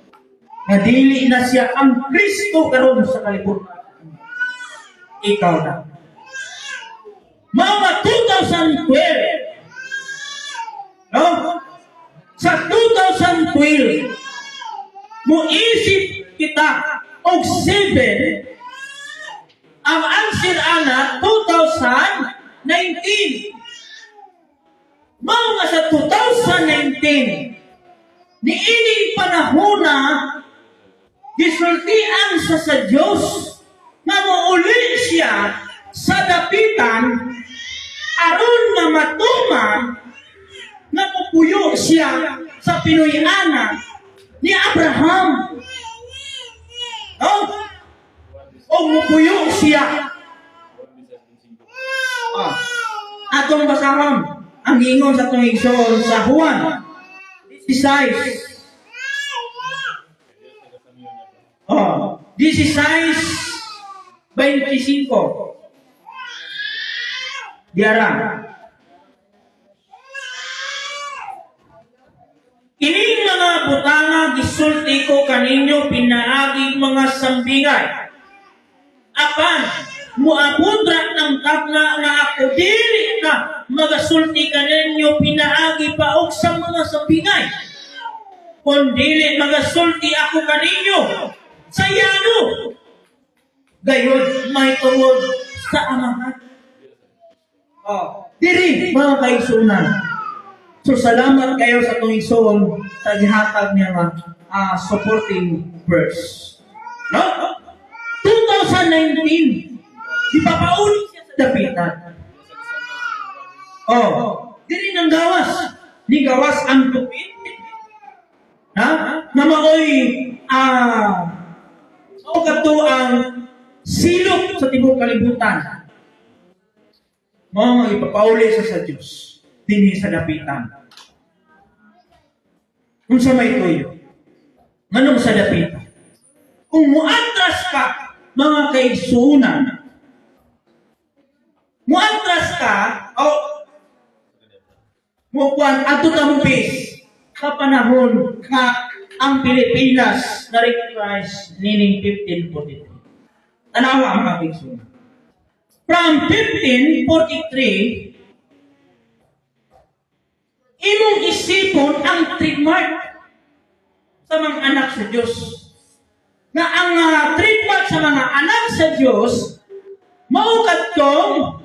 nga dili na siya ang Kristo karon sa kalibutan. Ikaw na. Mga 2012, no? Sa 2012, muisip kita og 7, ang answer ana 2019. Mao nga sa 2019, niining panahona, gisultian sa Dios nga mouli siya sa dapitan aron nga matuman nga mupuyo siya sa Pinoy-ana ni Abraham. No? O mupuyo siya. Ah. Atong basahon ang giingon sa atong igsoon sa Juan 16. Oh, 16:25. Diara. "Kining mga butanga gisulti ko kaninyo pinaagi mga sambingay. Apan muabot ra ang tagna nga ako dili na magasulti kaninyo pinaagi pa og sa mga sambingay. Kun dili magasulti ako kaninyo sa yano, gayud mahitungod sa Amahan." Oh, diri, mga kaigsuonan. So salamat kayo sa atong igsoon sa gihatag niya nga supporting verse. No? 2019, ipapauli siya sa dapitan. Oh, diri nang gawas. Ni gawas ang tupid. Ha? Na maoy mao kadto ang silot sa tibuok kalibutan. Mao nga ipapauli sa Dios dinhi sa dapitan. Unsa may tuyo? Nganong sa dapitan? Kung muatras ka, mga kaigsuonan, muatras ka, o mukuan adto ta mo base sa panahon nga ang Pilipinas na recognize nining 1543. Tanawa, mga kaigsuonan. From 1543, imong isipon ang trademark sa mga anak sa Diyos. Na ang trademark sa mga anak sa Diyos, mao kadtong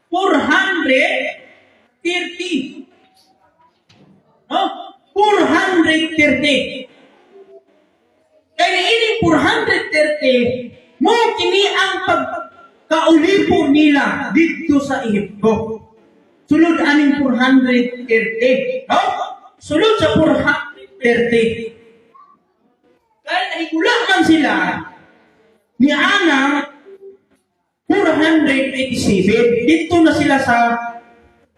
430. No? 430. Kaya niining 430, mao kini ang pagkaulipo nila dito sa Ehipto. Sulod aning 430. No? Sulod sa 430. Kaya nahigula man sila ni Ana 487. Dito na sila sa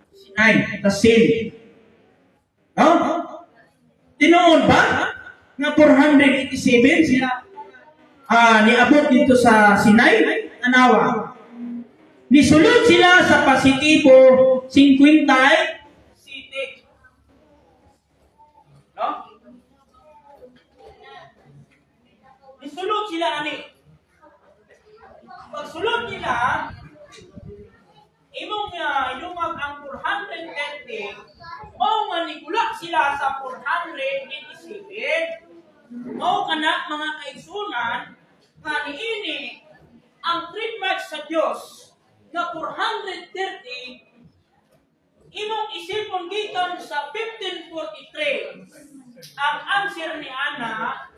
Sinai, sa Sin. No? Tinuod ba nga 487 sila niabot dito sa Sinai? Anawa. Nisulod sila sa positibo 57. No? Nisulod sila ani. Pagsulod nila, imong ilungag ang 430, mao nga nigula sila sa 487. Mao kana, mga kaigsunan, nga niini ang trademark sa Dios nga 430, imong isipon gikan sa 1543. Ang answer ni ana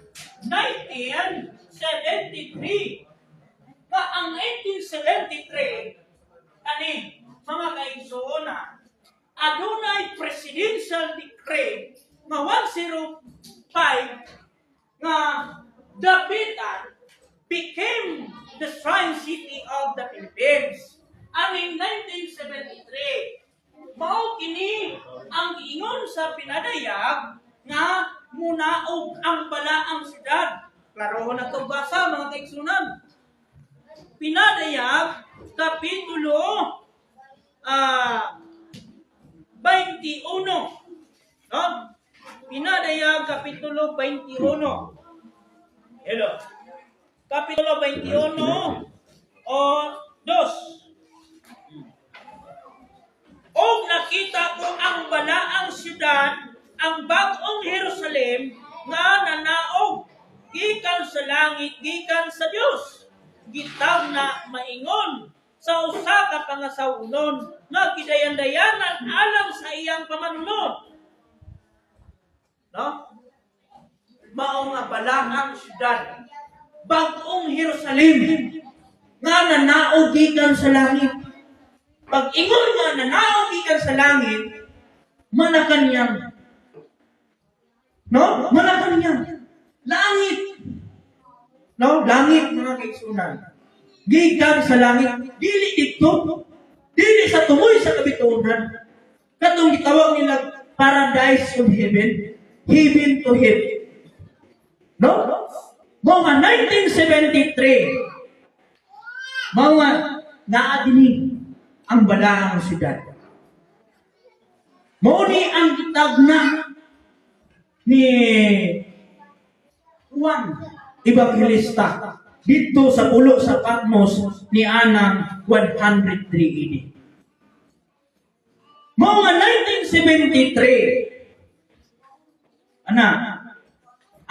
1973. Nga ang 1973 kani, mga kaigsuonan, adunay presidential decree nga 105 nga Dapitan became the shrine city of the Philippines. Aning 1973, mao kini ang giingon sa pinadayag nga munaog ang balaang syudad. Klarohon na itong basa, mga kaigsunan. Pinadayag, Kapitulo 21. No? Pinadayag, Kapitulo 21. Hello. Kapitulo 21 o 2. Og nakita ko ang balaang syudad, ang bag-ong Jerusalem, nga nanaog gikan sa langit gikan sa Dios. Gitagna maingon sa usa ka pangasaw-onon nga gidayan-dayanan alang sa iyang pamanunon. No? Mao nga balaang syudad, bag-ong Jerusalem, nga nanaog gikan sa langit. Pag ingon nga nanaog gikan sa langit, Malacanang. No? Malacanang. Langit. No? Langit, mga kaigsunan. Gikan sa langit, dili dito. Dili sa tumoy sa kabituonan. Katong gitawag nila paradise of heaven, heaven to heaven. No? Mga 1973, mga naa dinhi ang balaang syudad. Mao ni ang gitagna ni Juan Evangelista dito sa pulo sa Patmos ni anang 103 AD. Mao nga 1973 ana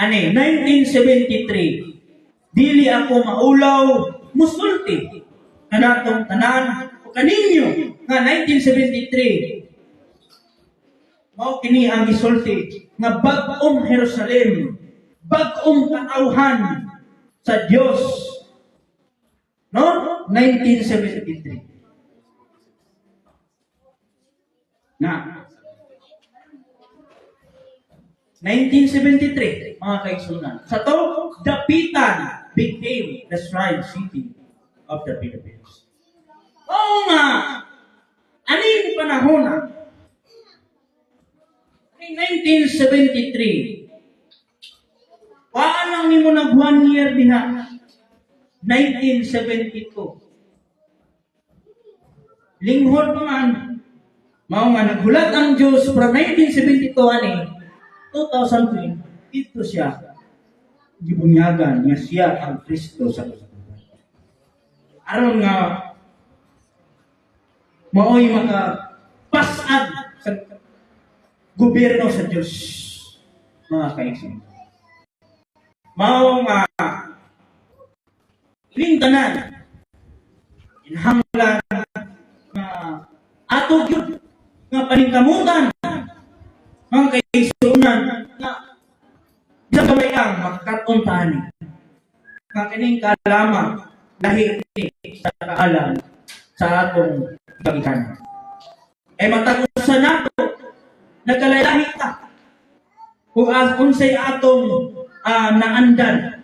ani 1973, dili ako maulaw musulti kanatong tanan o kaninyo nga 1973 mao kini ang gisulti nga bag-ong Jerusalem, bag-ong katawhan sa Dios. No? 1973. Na 1973, mga kaigsunan. Sa to, Dapitan became the shrine city of the Philippines. Oo nga, aning panahon na, in 1973, waan lang nimo nag one year diha, 1972. Linghod pa man, mao nga naghulat ang Diyos from 1972 ani, 2020, dito siya gibunyagan nga siya ang Kristo sa kalibutan. Aron nga maoy maka pasag sa gobyerno sa Diyos, mga kaigsoon. Mao nga ining tanan kinahanglan nga ato gyud nga paningkamutan, mga kaigsuonan, nga bisan gamay lang makakat-on ta ani nga kining kaalaman lahi ni sa kaalam sa atong kagikan. Eh matag usa nato nagkalahi ta kung unsay atong naandan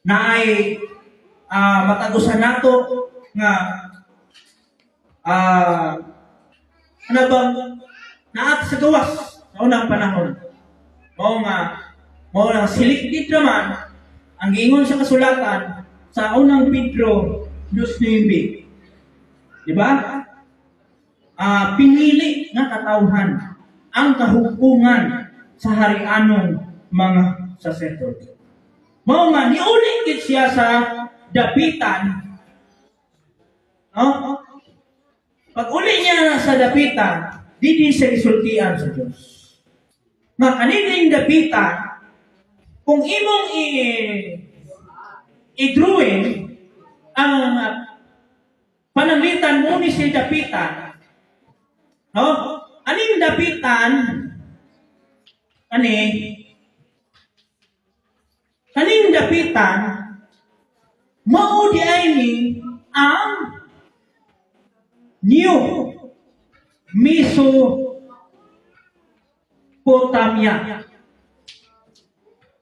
na ay matag usa nato nga ano bang naat sa gawas sa unang panahon. Mao nga selected naman ang giingon sa kasulatan sa Unang Pedro 2:9. Di ba? Pinili nga katawhan, ang kahukungan sa harianong mga sacerdote. Mao nga niuli gid siya sa dapitan. No? Pag uli niya sa dapitan, didi siya gisultian sa Diyos. Nga kanining dapitan, kung imong i-drawing ang pananglitan mo ni si dapitan, no? Aning dapitan, kaning dapitan, mao di ay ni ang New Mesopotamia.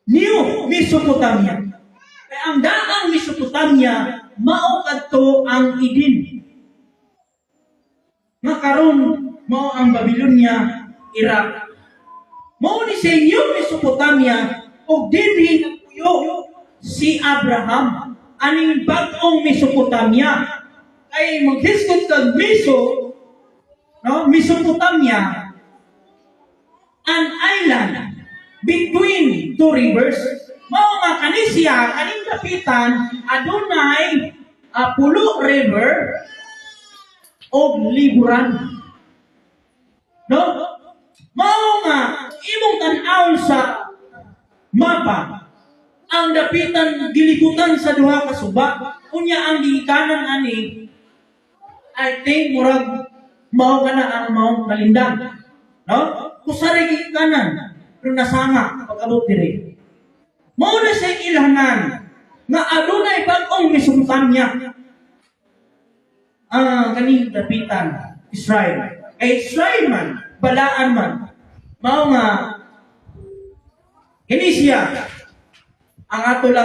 New Mesopotamia. Kaya ang daang Mesopotamia, mao kadto ang Eden. Nga karon mao ang Babylonia, Iraq. Mao ni sa New Mesopotamia ug dinhi nagpuyo si Abraham aning bag-ong Mesopotamia. Kay maghisgot kag Meso, no? Mesopotamia, an island between two rivers. Mao nga kani siya, kaning dapitan, adunay Pulo River og Liburan. No? Mao nga imong tan-awon sa mapa, ang dapitan gilibutan sa duha ka suba. Unya ang gikanan ani, I think murag mao kana ang maong kalindang. No? Kusara gikanan pero nasanga pag-abot diri. Mao na siya ilhanan nga adunay bag-ong Mesopotamia. Ang kaning dapitan, Israel. Kay Israel man, balaan man. Mao nga kini siya ang ato lang.